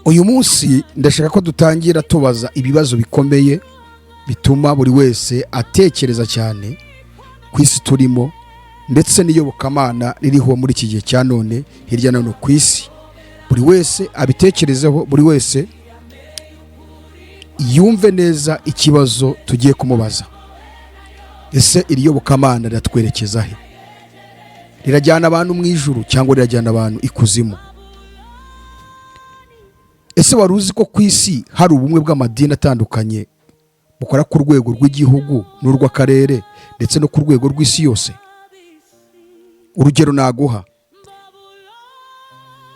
Uyu munsi ndashaka ko dutangira tubaza ibibazo bikomeye bituma buri wese atekereza cyane ku isi turimo, ndetse n'iyobokamana ririho muri iki gihe cya none hirya no hino ku isi. Buri wese abitekerezeho, buri wese yumve neza ikibazo tugiye kumubaza. Ese iri yobokamana riratwerekeza he? Rirajyana abantu mu ijuru cyangwa rirajyana abantu ikuzimu? Ese wari uzi ko ku isi hari ubumwe bw'amadini atandukanye bukora ku rwego rw'igihugu n'urw'akarere, ndetse no ku rwego rw'isi yose? Urugero naguha,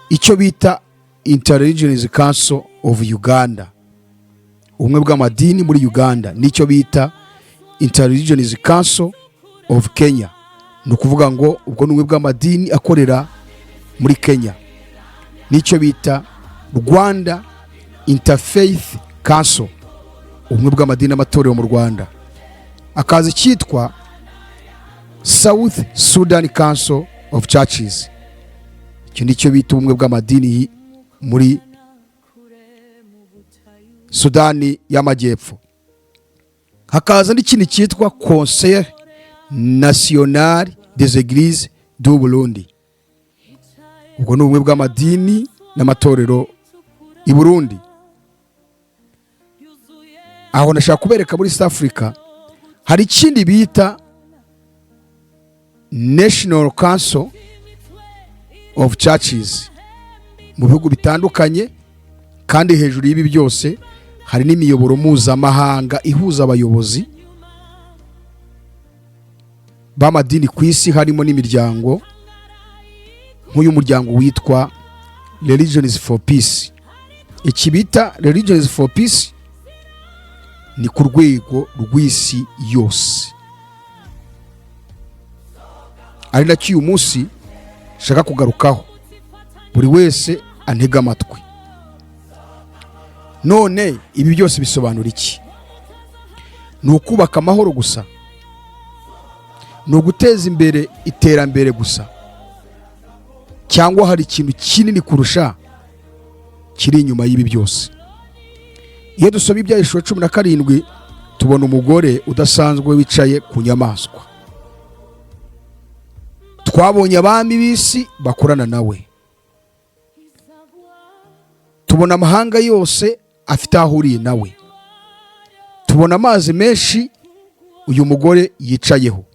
icyo bita Interreligious Council of Uganda, ubumwe bw'amadini muri Uganda, n'icyo bita Interreligious Council of Kenya, ni ukuvuga ngo ubwo ni ubumwe bw'amadini akorera muri Kenya, n'icyo bita Rwanda Interfaith Council, ubumwe bw'amadini n'amatorero mu Rwanda, akaza icyitwa South Sudan Council of Churches, icyo ni cyo bita ubumwe bw'amadini muri Sudani y'Amajyepfo, hakaza n'ikindi cyitwa Conseil National des Églises du Burundi, ubwo ni ubumwe bw'amadini n'amatorero i Burundi. Aho ndashaka kubereka muri East Africa hari ikindi bita National Council of Churches mu bihugu bitandukanye. Kandi hejuru y'ibi byose hari n'imiyoboro mpuzamahanga ihuza abayobozi b'amadini ku isi, harimo n'imiryango nk'uyu muryango witwa Religions for Peace. Iki bita Religions for Peace ni ku rwego rw'isi yose, ari nacyo uyu munsi nshaka kugarukaho. Buri wese antega amatwi. None ibi byose bisobanura iki? Ni ukubaka amahoro gusa? Ni uguteza imbere iterambere gusa? Cyangwa hari ikintu kinini kurusha kiri inyuma y'ibi byose? Iyo dusoma Ibyahishuwe 17, tubona umugore udasanzwe wicaye ku nyamaswa. Twabonye abami b'isi bakorana nawe, tubona amahanga yose afite aho ahuriye nawe, tubona amazi menshi uyu mugore yicayeho,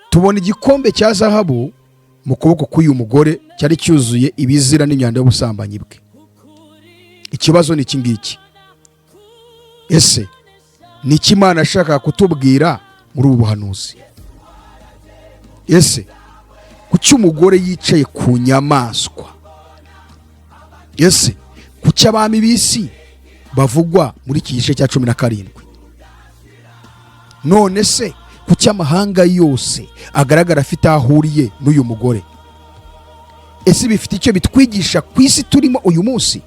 tubona igikombe cya zahabu mu kuboko k'uyu mugore cyari cyuzuye ibizira n'imyanda y'ubusambanyi bwe. Ikibazo ni iki ngiki: ese ni iki Imana yashakaga kutubwira muri ubu buhanuzi? Ese kuki umugore yicaye ku nyamaswa? Ese kuki abami b'isi bavugwa muri iki gice cya 17? None se kuki amahanga yose agaragara afite aho ahuriye n'uyu mugore? Ese bifite icyo bitwigisha ku isi turimo uyu munsi?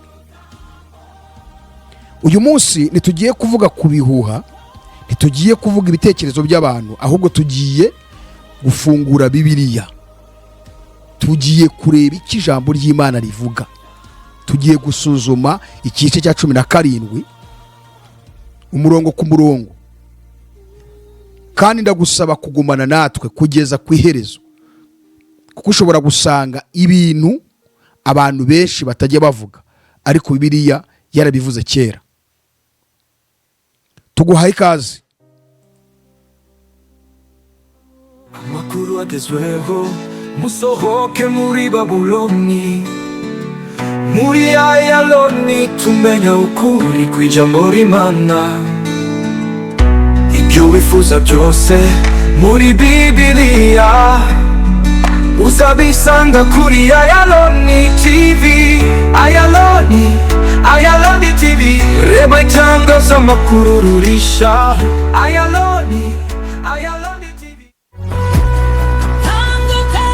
Uyu munsi ntitugiye kuvuga ku bihuha, ntitugiye kuvuga ibitekerezo by'abantu, ahubwo tugiye gufungura Bibiliya, tugiye kureba icyo ijambo ry'Imana rivuga. Tugiye gusuzuma igice cya 17, umurongo ku murongo, kandi ndagusaba kugumana natwe kugeza ku iherezo, kuko ushobora gusanga ibintu abantu benshi batajya bavuga, ariko Bibiliya yarabivuze kera. Tuguhaye ikaze. Amakuru agezweho, musohoke muri Babuloni. Muri Ayaloni tumenya ukuri kw'ijambo ry'Imana. Ibyo wifuza byose muri Bibiliya uzabisanga kuri Ayaloni TV. Ayaloni, Ayaloni TV. Reba itangazamakuru rurisha Ayaloni, Ayaloni TV. Kanguka.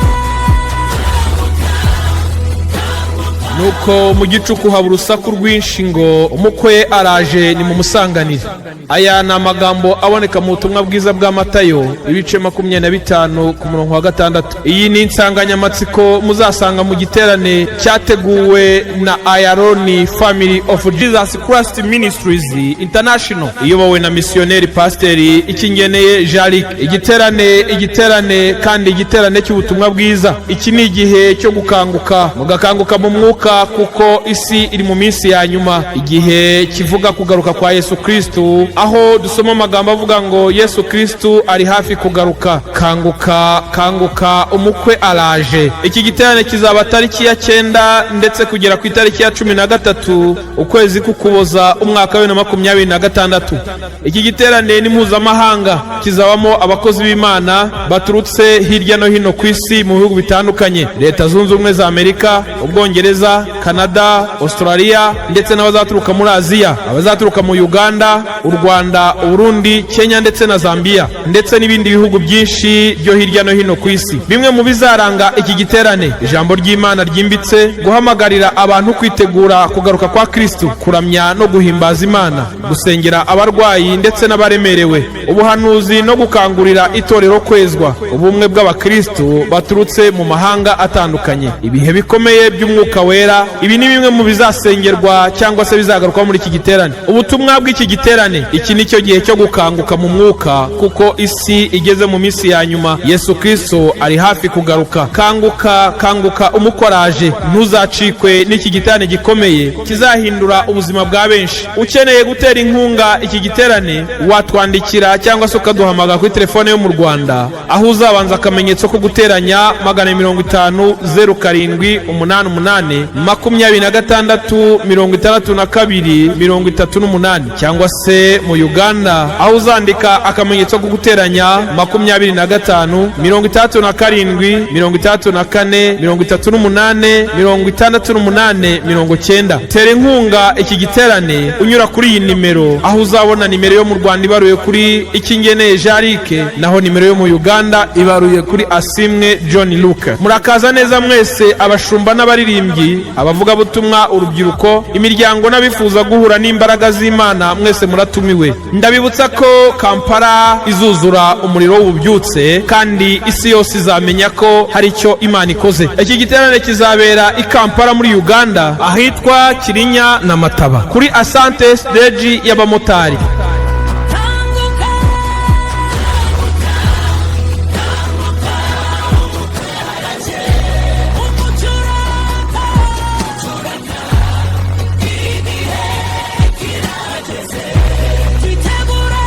Nuko mu gicuku haba urusaku rwinshi ngo: "Umukwe araje, nimumusanganire." Aya ni amagambo aboneka mu butumwa bwiza bwa Matayo, ibice 25, ku murongo wa 6. Iyi ni insanganyamatsiko muzasanga mu giterane cyateguwe na Ayaroni Family of Jesus Christ Ministries International, iyobowe na misiyoneri pasiteri Ikingeneye Jaric. Igiterane, igiterane kandi igiterane cy'ubutumwa bwiza. Iki ni igihe cyo gukanguka, mugakanguka mu mwuka, kuko isi iri mu minsi ya nyuma, igihe kivuga kugaruka kwa Yesu Kristu, aho dusoma amagambo avuga ngo Yesu Kristu ari hafi kugaruka. Kanguka, kanguka, umukwe araje. Iki giterane kizaba tariki ya 9 ndetse kugera ku itariki ya 13, ukwezi k'Ukuboza, umwaka wa 2026. Iki giterane ni mpuzamahanga, kizabamo abakozi b'Imana baturutse hirya no hino ku isi, mu bihugu bitandukanye: Leta Zunze Ubumwe za Amerika, Ubwongereza, Canada, Australia, ndetse n'abazaturuka muri Aziya, abazaturuka mu Uganda, u Rwanda, Uburundi, Kenya ndetse na Zambia, ndetse n'ibindi bihugu byinshi byo hirya no hino ku isi. Bimwe mu bizaranga iki giterane: ijambo ry'Imana ryimbitse, guhamagarira abantu kwitegura kugaruka kwa Kristu, kuramya no guhimbaza Imana, gusengera abarwayi ndetse n'abaremerewe, ubuhanuzi no gukangurira itorero kwezwa, ubumwe bw'abakristu baturutse mu mahanga atandukanye, ibihe bikomeye by'Umwuka Wera. Ibi ni bimwe mu bizasengerwa cyangwa se bizagarukwaho muri iki giterane. Ubutumwa bw'iki giterane: iki ni cyo gihe cyo gukanguka mu mwuka, kuko isi igeze mu minsi ya nyuma. Yesu Kristo ari hafi kugaruka. Kanguka, kanguka, umukwe araje. Ntuzacikwe n'iki giterane gikomeye kizahindura ubuzima bwa benshi. Ukeneye gutera inkunga iki giterane, watwandikira cyangwa se ukaduhamagara kuri telefone yo mu Rwanda, aho uzabanza akamenyetso ko guteranya 250 0788 26 62 38, cyangwa se mu Uganda, aho uzandika akamenyetso ko guteranya 25 67 64 38 68 90. Tera inkunga iki giterane unyura kuri iyi nimero, aho uzabona nimero yo mu Rwanda ibaruye kuri Ikingeneye Jarike, naho nimero yo mu Uganda ibaruye kuri Asimwe John Luke. Murakaza neza mwese, abashumba n'abaririmbyi, abavugabutumwa, urubyiruko, imiryango n'abifuza guhura n'imbaraga z'Imana, mwese muratumiwe. Ndabibutsa ko Kampala izuzura umuriro w'ububyutse, kandi isi yose izamenya ko hari icyo Imana ikoze. Iki giterane kizabera i Kampala muri Uganda, ahitwa Kirinya na Mataba, kuri Asante Stage y'abamotari. Kanguka, kanguka, umucyo uraka, igihe kirageze, twitegure,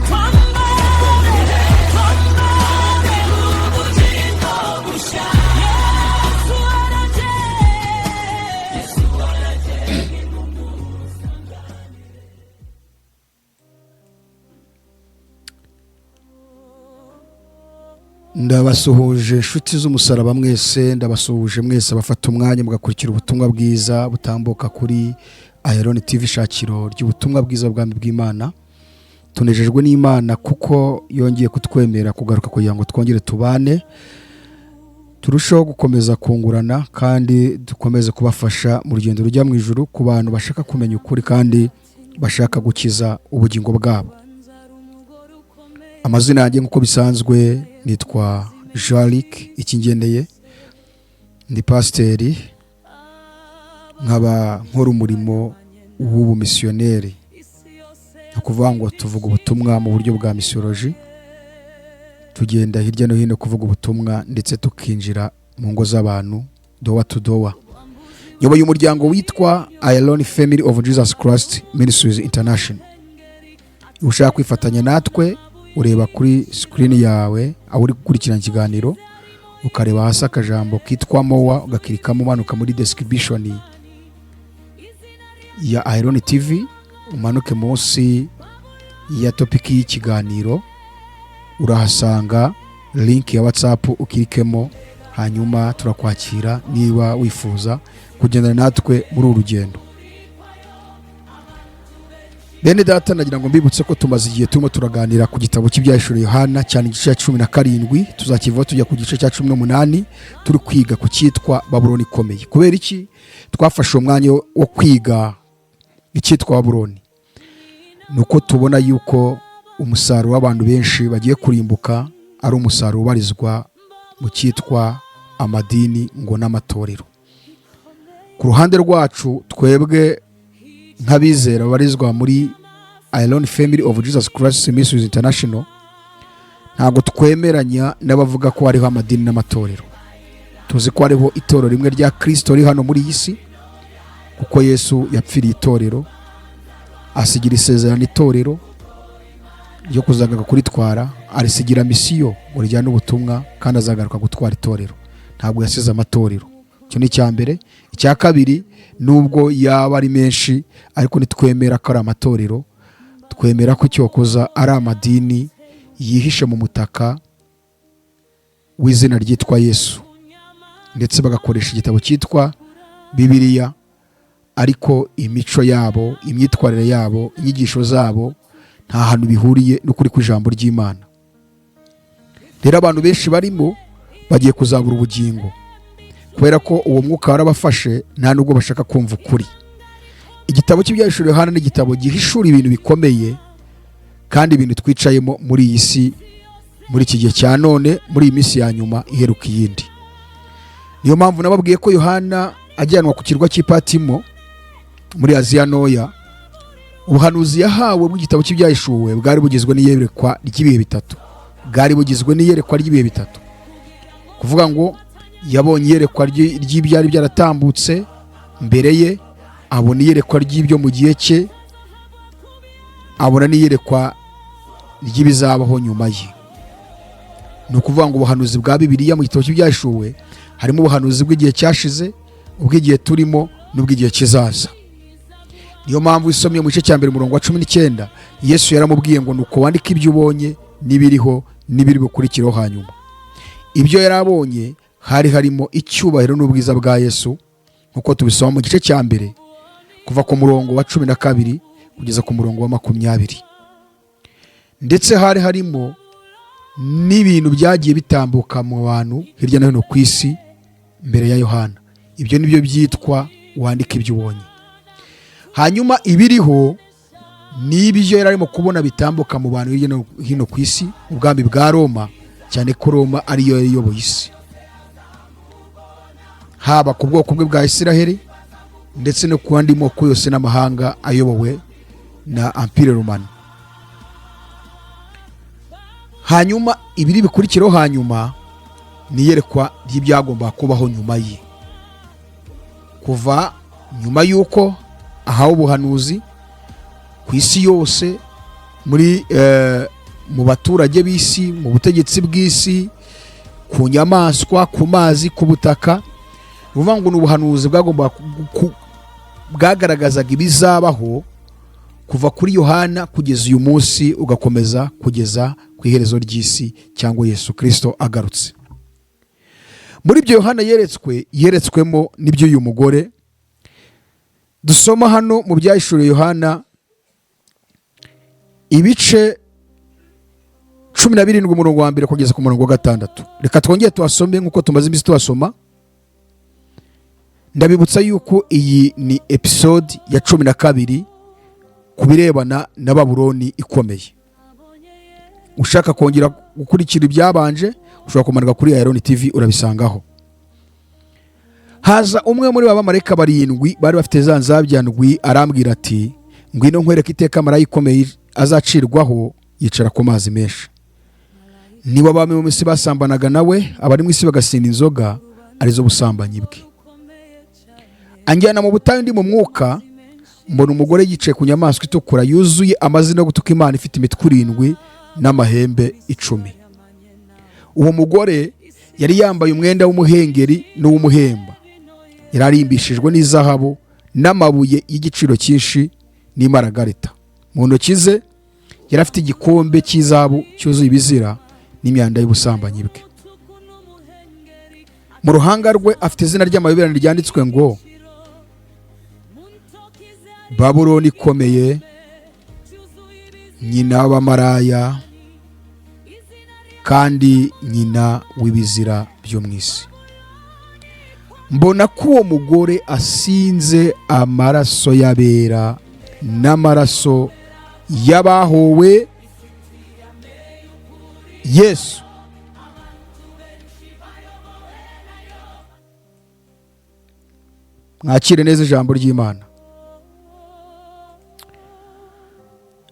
twambare, twambare ubugingo bushya. Yesu araje, Yesu araje. Ndabasuhuje inshuti z'umusaraba mwese, ndabasuhuje mwese abafata umwanya mugakurikira ubutumwa bwiza butambuka kuri Ayaroni TV, ishakiro ry'ubutumwa bwiza bw'ubwami bw'Imana. Tunejejwe n'Imana kuko yongeye kutwemera kugaruka kugira ngo twongere tubane, turusheho gukomeza kungurana kandi dukomeze kubafasha mu rugendo rujya mu ijuru, ku bantu bashaka kumenya ukuri kandi bashaka gukiza ubugingo bwabo. Amazina yanjye nk'uko bisanzwe nitwa Jaric Ikingeneye, ndi pasiteri, nkaba nkora umurimo w'ubumisiyoneri, ni ukuvuga ngo tuvuga ubutumwa mu buryo bwa misiyoloji, tugenda hirya no hino kuvuga ubutumwa ndetse tukinjira mu ngo z'abantu, door to door. Nyoboye umuryango witwa Ayaroni Family of Jesus Christ Ministries International. Ushaka kwifatanya natwe, ureba kuri screen yawe aho uri gukurikirana ikiganiro, ukareba hasi akajambo kitwa "More", ugakirikamo, umanuka muri description ya Ayaroni TV, umanuke munsi ya topic y'ikiganiro, urahasanga link ya WhatsApp, ukirikemo, hanyuma turakwakira niba wifuza kugendana natwe muri uru rugendo. Bene data, nagira ngo mbibutse ko tumaze igihe turimo turaganira ku gitabo cy'Ibyahishuriwe Yohana, cyane igice cya 17. Tuzakivaho tujya ku gice cya 18, turi kwiga ku cyitwa Babuloni ikomeye. Kubera iki twafashe umwanya wo kwiga icyitwa Babuloni? Ni uko tubona yuko umusaruro w'abantu benshi bagiye kurimbuka ari umusaruro ubarizwa mu cyitwa amadini ngo n'amatorero. Ku ruhande rwacu twebwe nk'abizera babarizwa muri Iron Family of Jesus Christ Ministries International, ntabwo twemeranya n'abavuga ko hariho amadini n'amatorero. Tuzi ko hariho itorero rimwe rya Kirisito riri hano muri iyi si, kuko Yesu yapfiriye itorero, asigira isezerano itorero ryo kuzagaruka kuritwara, arisigira misiyo ngo rijyane ubutumwa, kandi azagaruka gutwara itorero. Ntabwo yasize amatorero. Icyo ni icya mbere. Icya kabiri, nubwo yaba ari menshi, ariko ntitwemera ko ari amatorero. Twemera ko icyokoza ari amadini yihishe mu mutaka w'izina ryitwa Yesu, ndetse bagakoresha igitabo cyitwa Bibiliya, ariko imico yabo, imyitwarire yabo, inyigisho zabo nta hantu bihuriye n'ukuri kw'ijambo ry'Imana. Rero abantu benshi barimo bagiye kuzabura ubugingo kubera ko uwo mwuka warabafashe, nta nubwo bashaka kumva ukuri. Igitabo cy'Ibyahishuriwe Yohana ni igitabo gihishura ibintu bikomeye kandi ibintu twicayemo muri iyi si, muri iki gihe cya none, muri iyi minsi ya nyuma iheruka iyindi. Niyo mpamvu nababwiye ko Yohana ajyanwa ku kirwa cy'Ipatimo muri Aziya Ntoya, ubuhanuzi yahawe bw'igitabo cy'Ibyahishuwe bwari bugizwe n'iyerekwa ry'ibihe bitatu, bwari bugizwe n'iyerekwa ry'ibihe bitatu. Kuvuga ngo yabonye iyerekwa ry'ibyari byaratambutse mbere ye, abona iyerekwa ry'ibyo mu gihe cye, abona n'iyerekwa ry'ibizabaho nyuma ye. Ni ukuvuga ngo ubuhanuzi bwa Bibiliya mu gitabo cy'Ibyahishuwe harimo ubuhanuzi bw'igihe cyashize, ubw'igihe turimo n'ubw'igihe kizaza. Niyo mpamvu isomye mu gice cya mbere, umurongo wa 19, Yesu yaramubwiye ngo: "Nuko wandike ibyo ubonye n'ibiriho n'ibiri bukurikireho hanyuma." Ibyo yari abonye hari harimo icyubahiro n'ubwiza bwa Yesu, nk'uko tubisoma mu gice cya mbere kuva ku murongo wa 12 kugeza ku murongo wa 20. Ndetse hari harimo n'ibintu byagiye bitambuka mu bantu hirya no hino ku isi mbere ya Yohana. Ibyo ni byo byitwa wandika ibyo ubonye. Hanyuma ibiriho ni ibyo yari arimo kubona bitambuka mu bantu hirya no hino ku isi, ubwami bwa Roma, cyane ko Roma ariyo yari iyoboye isi, haba ku bwoko bwe bwa Isiraheli ndetse no ku yandi moko yose n'amahanga ayobowe na Empire Romano. Hanyuma ibiri bikurikiraho hanyuma ni iyerekwa ry'ibyagomba kubaho nyuma ye, kuva nyuma y'uko ahawe ubuhanuzi ku isi yose, muri mu baturage b'isi, mu butegetsi bw'isi, ku nyamaswa, ku mazi, ku butaka. Ni ukuvuga ngo ni ubuhanuzi bwagombaga bwagaragazaga ibizabaho kuva kuri Yohana kugeza uyu munsi, ugakomeza kugeza ku iherezo ry'isi cyangwa Yesu Kirisito agarutse. Muri ibyo Yohana yeretswe, yeretswemo n'iby'uyu mugore dusoma hano mu Byahishuriwe Yohana ibice 17, umurongo wa mbere kugeza ku murongo wa gatandatu. Reka twongere tuhasome nk'uko tumaze iminsi tuhasoma. Ndabibutsa yuko iyi ni episode ya 12 ku birebana na Babuloni ikomeye. Ushaka kongera gukurikira ibyabanje, ushobora kumanuka kuri Iron TV, urabisangaho. Haza umwe muri ba bamarayika barindwi bari bafite za nzabya ndwi, arambwira ati: "Ngwino nkwereke iteka marayika ikomeye azacirwaho, yicara ku mazi menshi. Niba abami bo mu isi basambanaga nawe, abari mu isi bagasinda inzoga arizo busambanyi bwe." Anjyana mu butayu ndi mu mwuka, mbona umugore yicaye ku nyamaswa itukura yuzuye amazina yo gutuka Imana, ifite imitwe irindwi n'amahembe 10. Uwo mugore yari yambaye umwenda w'umuhengeri n'uw'umuhemba, yari arimbishijwe n'izahabu n'amabuye y'igiciro cyinshi n'imaragarita. Mu ntoki ze yari afite igikombe cy'izahabu cyuzuye ibizira n'imyanda y'ubusambanyi bwe. Mu ruhanga rwe afite izina ry'amayoberane ryanditswe ngo: "Babuloni ikomeye." Nyina w'abamaraya kandi nyina w'ibizira byo mu isi. Mbona ko uwo mugore asinze amaraso y'abera n'amaraso y'abahowe Yesu. Mwakire neza ijambo ry'Imana.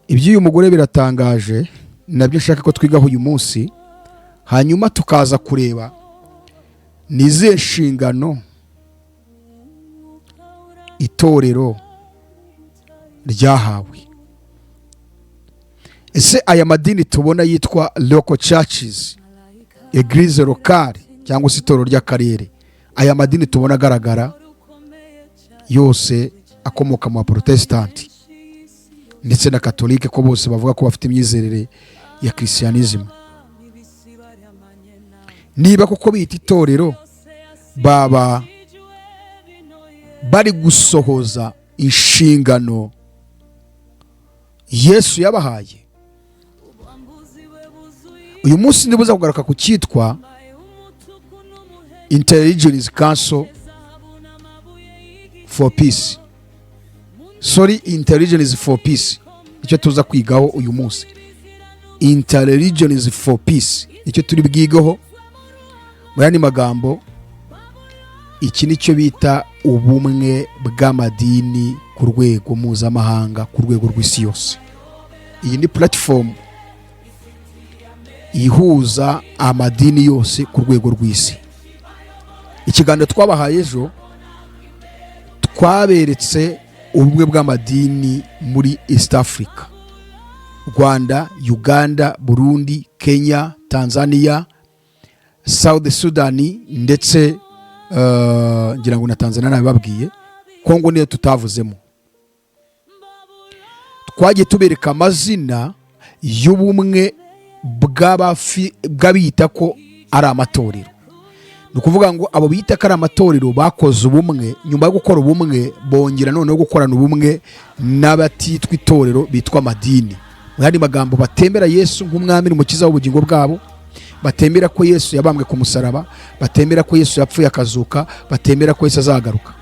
Iby'uyu mugore biratangaje, nabyo nshaka ko twigaho uyu munsi, hanyuma tukaza kureba ni izihe nshingano itorero ryahawe. Ese aya madini tubona yitwa local churches, église locale cyangwa se itorero ry'akarere, aya madini tubona agaragara yose akomoka mu baporotesitanti ndetse na katolike, ko bose bavuga ko bafite imyizerere ya christianism, niba koko bita itorero, baba bari gusohoza inshingano Yesu yabahaye? Uyu munsi ndibuza kugaruka ku cyitwa Intelligence Council for Peace, sorry, Intelligence for Peace. Icyo tuza kwigaho uyu munsi, Intelligence for Peace, icyo turi bwigeho. Mu yandi magambo, iki nicyo bita ubumwe bw'amadini ku rwego mpuzamahanga, ku rwego rw'isi yose. Iyi ni platform ihuza amadini yose ku rwego rw'isi. Ikiganiro twabahaye ejo, twaberetse ubumwe bw'amadini muri East Africa: Rwanda, Uganda, Burundi, Kenya, Tanzania, South Sudan, ndetse ngira ngo na Tanzania nabibabwiye. Kongo niyo tutavuzemo. Twagiye tubereka amazina y'ubumwe bw'abita ko ari amatorero. Ni ukuvuga ngo abo bita ko ari amatorero bakoze ubumwe. Nyuma yo gukora ubumwe, bongera noneho gukorana ubumwe n'abatitwa itorero, bitwa amadini. Mu yandi magambo, batemera Yesu nk'umwami n'umukiza w'ubugingo bwabo, batemera ko Yesu yabambwe ku musaraba, batemera ko Yesu yapfuye akazuka, batemera ko Yesu azagaruka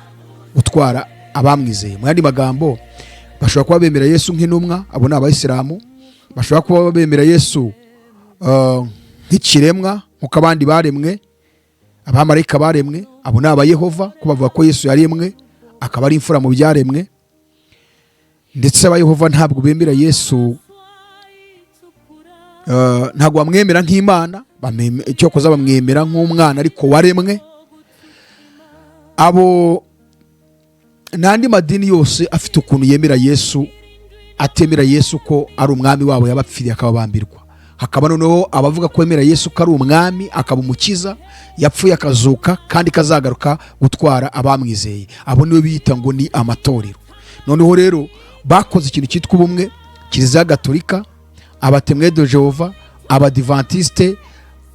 gutwara abamwizeye. Mu yandi magambo, bashobora kuba bemera Yesu nk'intumwa, abo ni abayisilamu. Bashobora kuba bemera Yesu nk'ikiremwa nk'uko abandi baremwe, abamarayika baremwe, abo ni abayehova, ko bavuga ko Yesu yaremwe akaba ari imfura mu byaremwe. Ndetse abayehova ntabwo bemera Yesu, ntabwo bamwemera nk'Imana, cyokoza bamwemera nk'umwana ariko waremwe. Abo n'andi madini yose afite ukuntu yemera Yesu, atemera Yesu ko ari umwami wabo yabapfiriye akababambirwa. Hakaba noneho abavuga ko bemera Yesu ko ari umwami akaba umukiza, yapfuye akazuka kandi kazagaruka gutwara abamwizeye. Abo nibo biyita ngo ni amatorero. Noneho rero bakoze ikintu cyitwa ubumwe: Kiliziya Gatolika, aba Témoins de Jéhovah, abadivantisite,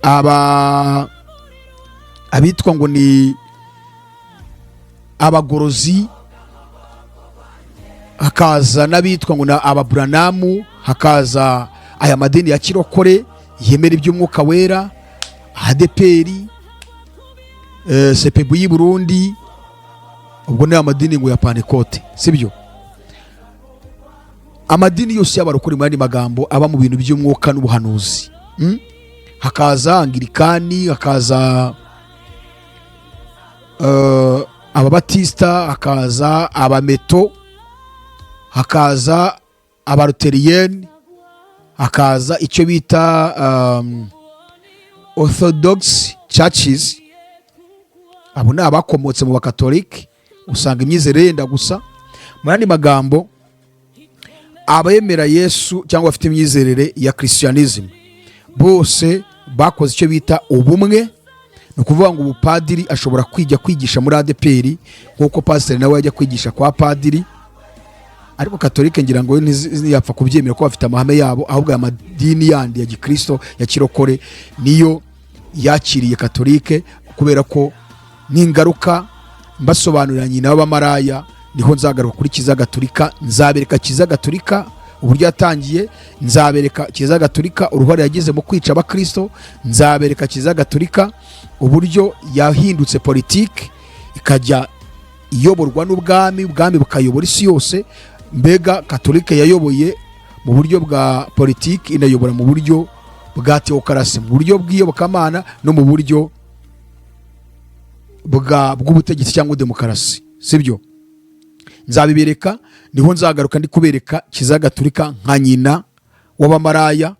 aba abitwa ngo ni abagorozi, hakaza n'abitwa ngo ni ababuranamu, hakaza aya madini ya kirokore yemera iby'umwuka wera, ADEPR, CEPEBU y'i Burundi. Ubwo ni amadini ngo ya Pantekote, sibyo? Amadini yose y'abarokore, mu yandi magambo, aba mu bintu by'umwuka n'ubuhanuzi. Hakaza Angirikani, hakaza ababatisita, hakaza abameto, hakaza abaruteriyeni, hakaza icyo bita Orthodox churches. Abo ni abakomotse mu bakatolike, usanga imyizerere yenda gusa. Mu yandi magambo, abemera Yesu cyangwa bafite imyizerere ya christianism bose bakoze icyo bita ubumwe. Ni ukuvuga ngo ubupadiri ashobora kwijya kwigisha muri ADEPR nk'uko pasiteri nawe yajya kwigisha kwa padiri. Ariko katolike ngira ngo ntiyapfa kubyemera ko bafite amahame yabo. Ahubwo aya madini yandi ya gikristo ya kirokore niyo yakiriye katolike, kubera ko n'ingaruka mbasobanurira nyina w'abamaraya, niho nzagaruka kuri Kiliziya Gatolika, nzabereka Kiliziya Gatolika uburyo yatangiye. Nzabereka Kiliziya Gatolika uruhare yagize mu kwica abakristo. Nzabereka Kiliziya Gatolika uburyo yahindutse politiki, ikajya iyoborwa n'ubwami, ubwami bukayobora isi yose. Mbega Katolika yayoboye mu buryo bwa politiki, inayobora mu buryo bwa tewokarasi, mu buryo bw'iyobokamana no mu buryo bw'ubutegetsi cyangwa demokarasi, sibyo? Nzabibereka. Niho nzagaruka ndi kubereka Kiliziya Gatolika nka nyina w'abamaraya,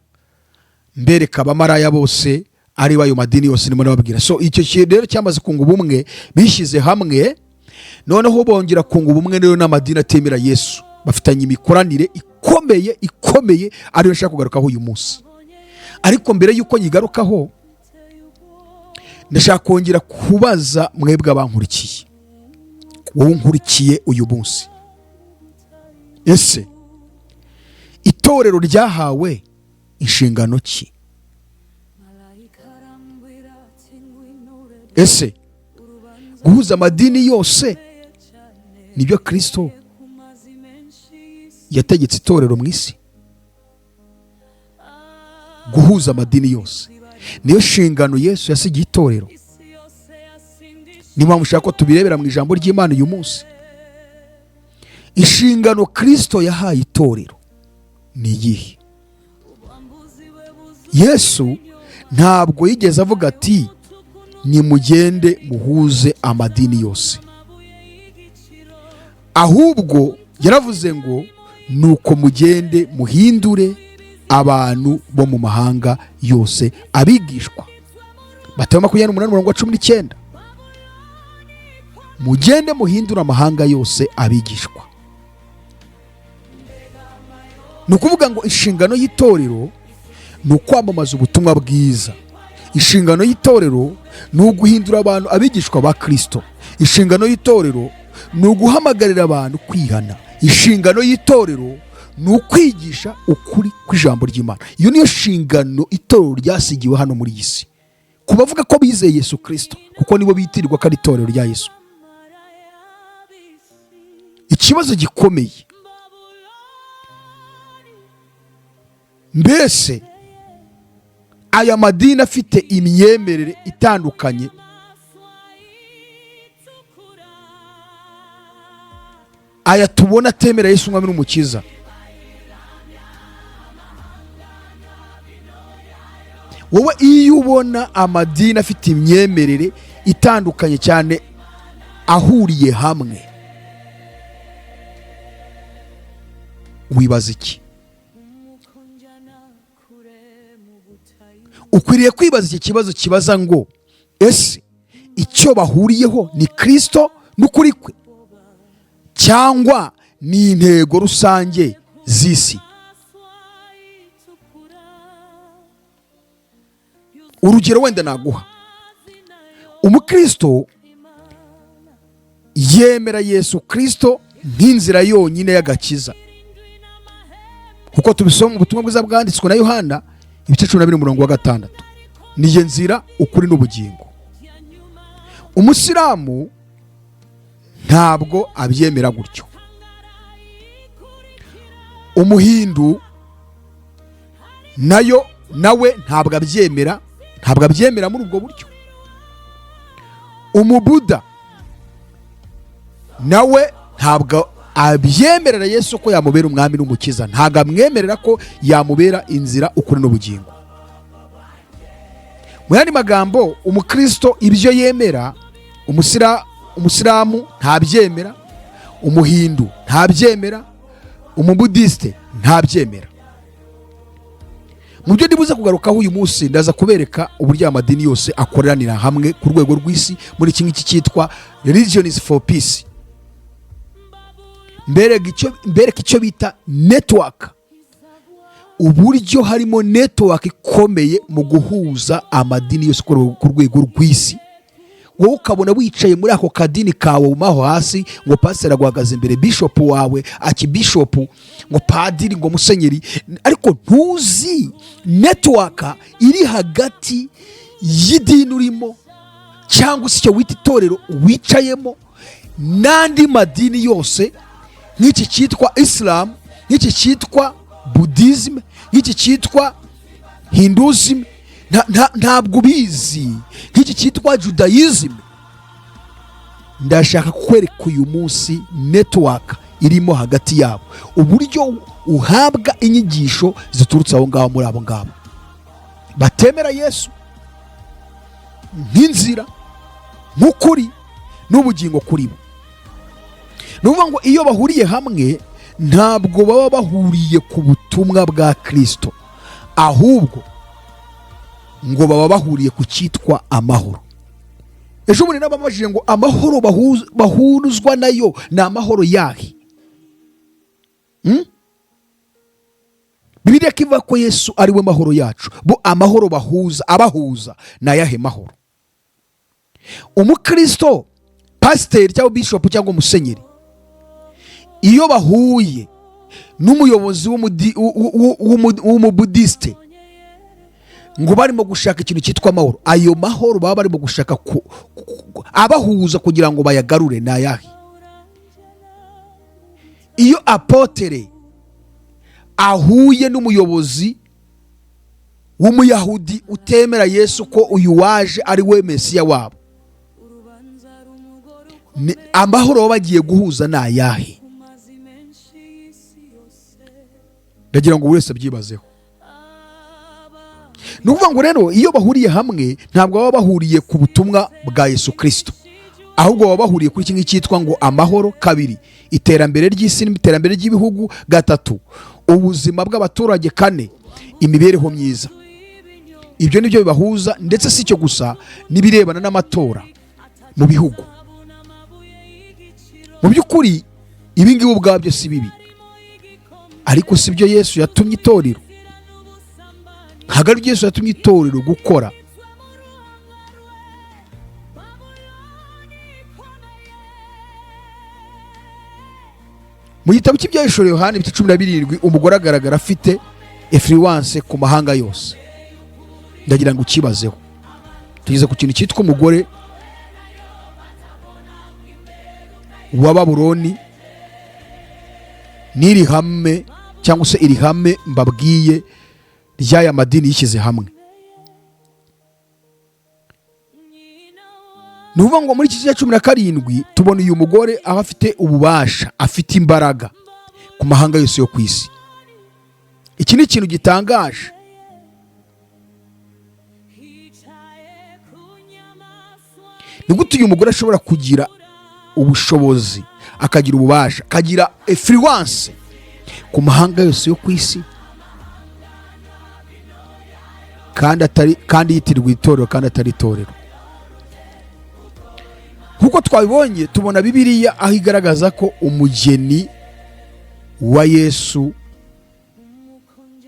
mbereka abamaraya bose ari ayo madini yose ndimo nababwira. So icyo kintu rero cyamaze kunga ubumwe, bishyize hamwe, noneho bongera kunga ubumwe rero n'amadini atemera Yesu, bafitanye imikoranire ikomeye ikomeye, ariyo nshaka kugarukaho uyu munsi. Ariko mbere y'uko nyigarukaho, ndashaka kongera kubaza mwebwe abankurikiye, wowe unkurikiye uyu munsi: ese itorero ryahawe inshingano ki? Ese guhuza amadini yose nibyo Kirisito yategetse itorero mu isi? Guhuza amadini yose niyo nshingano Yesu yasigiye itorero? Niyo mpamvu ushaka ko tubirebera mu ijambo ry'Imana uyu munsi. Inshingano Kirisito yahaye itorero ni iyihe? Yesu ntabwo yigeze avuga ati: "Nimugende muhuze amadini yose." Ahubwo yaravuze ngo: "Nuko mugende muhindure abantu bo mu mahanga yose abigishwa." Matayo 28 umurongo wa 19. Mugende muhindure amahanga yose abigishwa. Ni ukuvuga ngo inshingano y'itorero ni ukwamamaza ubutumwa bwiza. Inshingano y'itorero ni uguhindura abantu abigishwa ba Kirisito. Inshingano y'itorero ni uguhamagarira abantu kwihana. Inshingano y'itorero ni ukwigisha ukuri kw'ijambo ry'Imana. Iyo niyo nshingano itorero ryasigiwe hano muri iyi si, ku bavuga ko bizeye Yesu Kirisito, kuko nibo bitirirwa ko ari itorero rya Yesu. Ikibazo gikomeye: mbese aya madini afite imyemerere itandukanye, aya tubona atemera Yesu umwami n'umukiza, wowe iyo ubona amadini afite imyemerere itandukanye cyane ahuriye hamwe, wibaza iki? Ukwiriye kwibaza iki kibazo kibaza ngo: ese icyo bahuriyeho ni Kirisito n'ukuri kwe, cyangwa ni intego rusange z'isi? Urugero wenda naguha: umukristo yemera Yesu Kirisito nk'inzira yonyine y'agakiza, kuko tubisoma mu butumwa bwiza bwanditswe na Yohana ibice 12 umurongo wa 6: "Niyo nzira, ukuri n'ubugingo." Umusilamu ntabwo abyemera gutyo. Umuhindu nayo nawe ntabwo abyemera, ntabwo abyemera muri ubwo buryo. Umubuda nawe ntabwo abyemerera Yesu ko yamubera umwami n'umukiza, ntabwo amwemerera ko yamubera inzira, ukuri n'ubugingo. Mu yandi magambo, umukristo ibyo yemera, umusilamu ntabyemera, umuhindu ntabyemera, umubudisite ntabyemera. Mu byo ndibuze kugarukaho uyu munsi, ndaza kubereka uburyo aya madini yose akoranira hamwe ku rwego rw'isi muri iki ngiki cyitwa Religions for Peace. Mbereka icyo bita network, uburyo harimo network ikomeye mu guhuza amadini yose ku rwego rw'isi. Wowe ukabona wicaye muri ako kadini kawe umaho hasi, ngo pasiteri aguhagaze imbere, bishopu wawe, akibishopu, ngo padiri, ngo musenyeri, ariko ntuzi network iri hagati y'idini urimo cyangwa se icyo wita itorero wicayemo n'andi madini yose, nk'iki cyitwa Isilamu, nk'iki cyitwa Buddhism, nk'iki cyitwa Hinduism, ntabwo ubizi, nk'iki cyitwa Judaism. Ndashaka kukwereka uyu munsi network irimo hagati yabo, uburyo uhabwa inyigisho ziturutse aho ngaho muri abo ngabo batemera Yesu nk'inzira, nk'ukuri n'ubugingo kuri bo. Ni ukuvuga ngo iyo bahuriye hamwe, ntabwo baba bahuriye ku butumwa bwa Kirisito, ahubwo ngo baba bahuriye ku cyitwa amahoro. Ejo bundi nababajije ngo amahoro bahuzwa nayo ni amahoro yahe? Bibiliya ko ivuga ko Yesu ari we mahoro yacu. Bo amahoro bahuza, abahuza, ni ayahe mahoro? Umukristo, pasiteri cyangwa bishopu cyangwa umusenyeri, iyo bahuye n'umuyobozi w'umubudisite ngo barimo gushaka ikintu cyitwa amahoro, ayo mahoro baba barimo gushaka abahuza kugira ngo bayagarure ni ayahe? Iyo apôtre ahuye n'umuyobozi w'umuyahudi utemera Yesu ko uyu waje ari we Mesiya wabo, amahoro baba bagiye guhuza ni ayahe? Ndagira ngo buri wese abyibazeho. Ni ukuvuga ngo rero iyo bahuriye hamwe, ntabwo baba bahuriye ku butumwa bwa Yesu Kirisito, ahubwo baba bahuriye kuri kimwe cyitwa ngo amahoro. Kabiri, iterambere ry'isi n'iterambere ry'ibihugu. Gatatu, ubuzima bw'abaturage. Kane, imibereho myiza. Ibyo ni byo bibahuza. Ndetse si icyo gusa, n'ibirebana n'amatora mu bihugu. Mu by'ukuri ibi ngibi ubwabyo si bibi, ariko si byo Yesu yatumye itorero. Ntabwo ari byo Yesu yatumye itorero gukora. Mu gitabo cy'Ibyahishuriwe Yohani ibice 17, umugore agaragara afite influence ku mahanga yose. Ndagira ngo ukibazeho. Tugeze ku kintu cyitwa umugore wa Babuloni n'iri hame, cyangwa se iri hame mbabwiye ry'aya madini yishyize hamwe. Ni ukuvuga ngo muri iki gice cya 17 tubona uyu mugore aho afite ububasha, afite imbaraga ku mahanga yose yo ku isi. Iki ni ikintu gitangaje. Ni gute uyu mugore ashobora kugira ubushobozi, akagira ububasha, akagira influence ku mahanga yose yo ku isi, kandi yitirirwa itorero kandi atari itorero? Nk'uko twabibonye, tubona Bibiliya aho igaragaza ko umugeni wa Yesu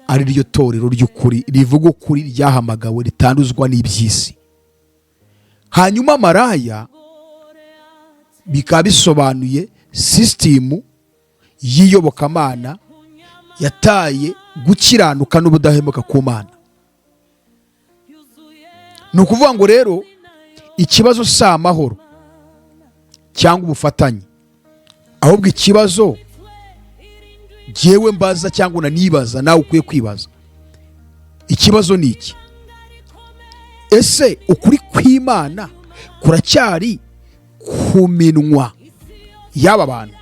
ari ryo torero ry'ukuri, rivuga ukuri, ryahamagawe, ritanduzwa n'iby'isi. Hanyuma maraya bikaba bisobanuye sisitemu y'iyobokamana yataye gukiranuka n'ubudahemuka ku Mana. Ni ukuvuga ngo rero ikibazo si amahoro cyangwa ubufatanye, ahubwo ikibazo jyewe mbaza cyangwa unanibaza, nawe ukwiye kwibaza, ikibazo ni iki: ese ukuri kw'Imana kuracyari ku minwa y'aba bantu?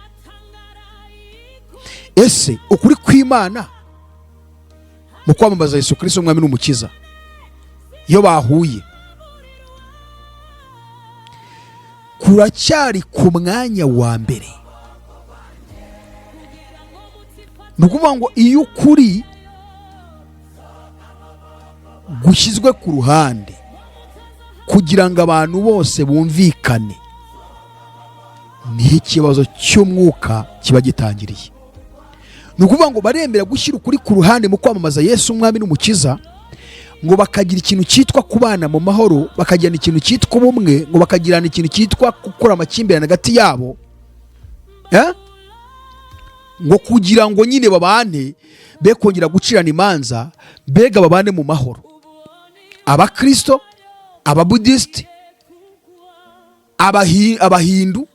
Ese ukuri kw'Imana mu kwamamaza Yesu Kristo umwami n'umukiza, iyo bahuye, kuracyari ku mwanya wa mbere? Ni ukuvuga ngo iyo ukuri gushyizwe ku ruhande kugira ngo abantu bose bumvikane, niho ikibazo cy'umwuka kiba gitangiriye. Ni ukuvuga ngo baremera gushyira ukuri ku ruhande mu kwamamaza Yesu umwami n'umukiza, ngo bakagira ikintu cyitwa kubana mu mahoro, bakagirana ikintu cyitwa ubumwe, ngo bakagirana ikintu cyitwa gukura amakimbirane hagati yabo, ngo kugira ngo nyine babane, be kongera gucirana imanza, mbega babane mu mahoro. Abakristo, ababudisiti, abahindu,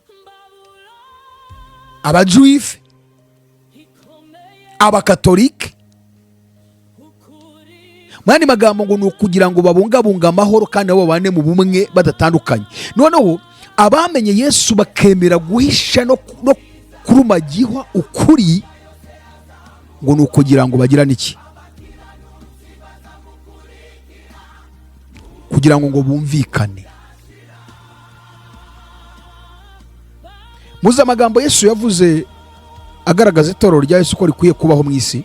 abajuife, abakatolike, Mu yandi magambo, ngo ni ukugira ngo babungabunge amahoro kandi nabo babane mu bumwe badatandukanye. Noneho abamenye Yesu bakemera guhisha no kuruma gihwa ukuri, ngo ni ukugira ngo bagirane iki? Kugira ngo bumvikane. Muzi amagambo Yesu yavuze agaragaza itorero rya Yesu ko rikwiye kubaho mu isi.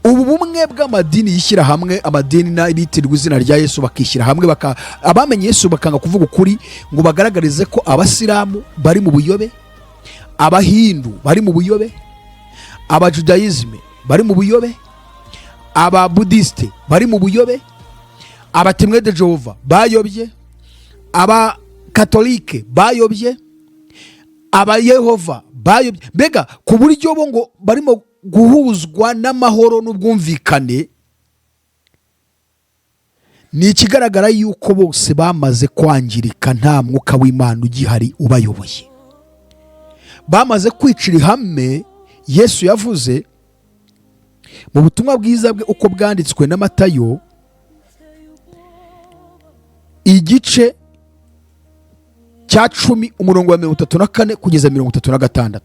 Ubu bumwe bw'amadini yishyira hamwe, amadini n'abitirirwa izina rya Yesu bakishyira hamwe, abamenye Yesu bakanga kuvuga ukuri ngo bagaragarize ko abasilamu bari mu buyobe, abahindu bari mu buyobe, abajudayizme bari mu buyobe, ababudisite bari mu buyobe, abatimwe de Jehova bayobye, abakatolike bayobye, abayehova bayobye, mbega ku buryo bo ngo barimo guhuzwa n'amahoro n'ubwumvikane. Ni ikigaragara yuko bose bamaze kwangirika, nta mwuka w'Imana ugihari ubayoboye, bamaze kwicira ihame Yesu yavuze mu butumwa bwiza bwe uko bwanditswe na Matayo igice cya 10 umurongo wa 34 kugeza 36.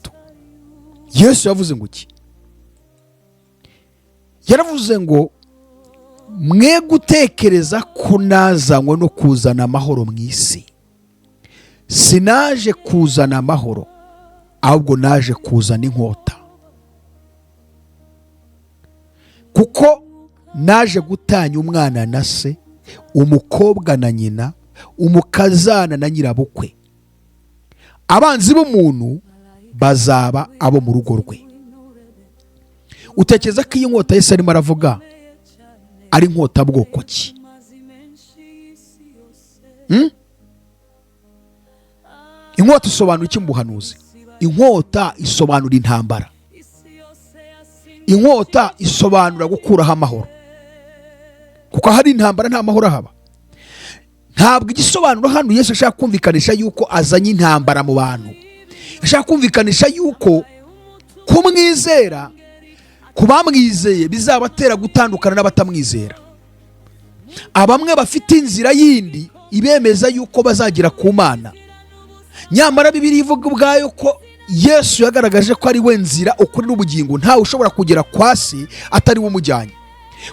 Yesu yavuze ngo iki? Yaravuze ngo mwe gutekereza ko nazanywe no kuzana amahoro mu isi, sinaje kuzana amahoro, ahubwo naje kuzana inkota, kuko naje gutanya umwana na se, umukobwa na nyina, umukazana na nyirabukwe. Abanzi b'umuntu bazaba abo mu rugo rwe. Utekereza ko iyi nkota Yesu arimo aravuga ari inkota bwoko ki? Inkota isobanura iki mu buhanuzi? Inkota isobanura intambara. Inkota isobanura gukuraho amahoro, kuko hari intambara nta mahoro ahaba. Ntabwo igisobanuro hano Yesu ashaka kumvikanisha yuko azanye intambara mu bantu, ashaka kumvikanisha yuko kumwizera ku bamwizeye bizabatera gutandukana n'abatamwizera. Abamwe bafite inzira yindi ibemeza yuko bazagera ku Mana, nyamara Bibiliya ivuga ubwayo ko Yesu yagaragaje ko ari we nzira, ukuri n'ubugingo, ntawe ushobora kugera kwa se atari we umujyanye.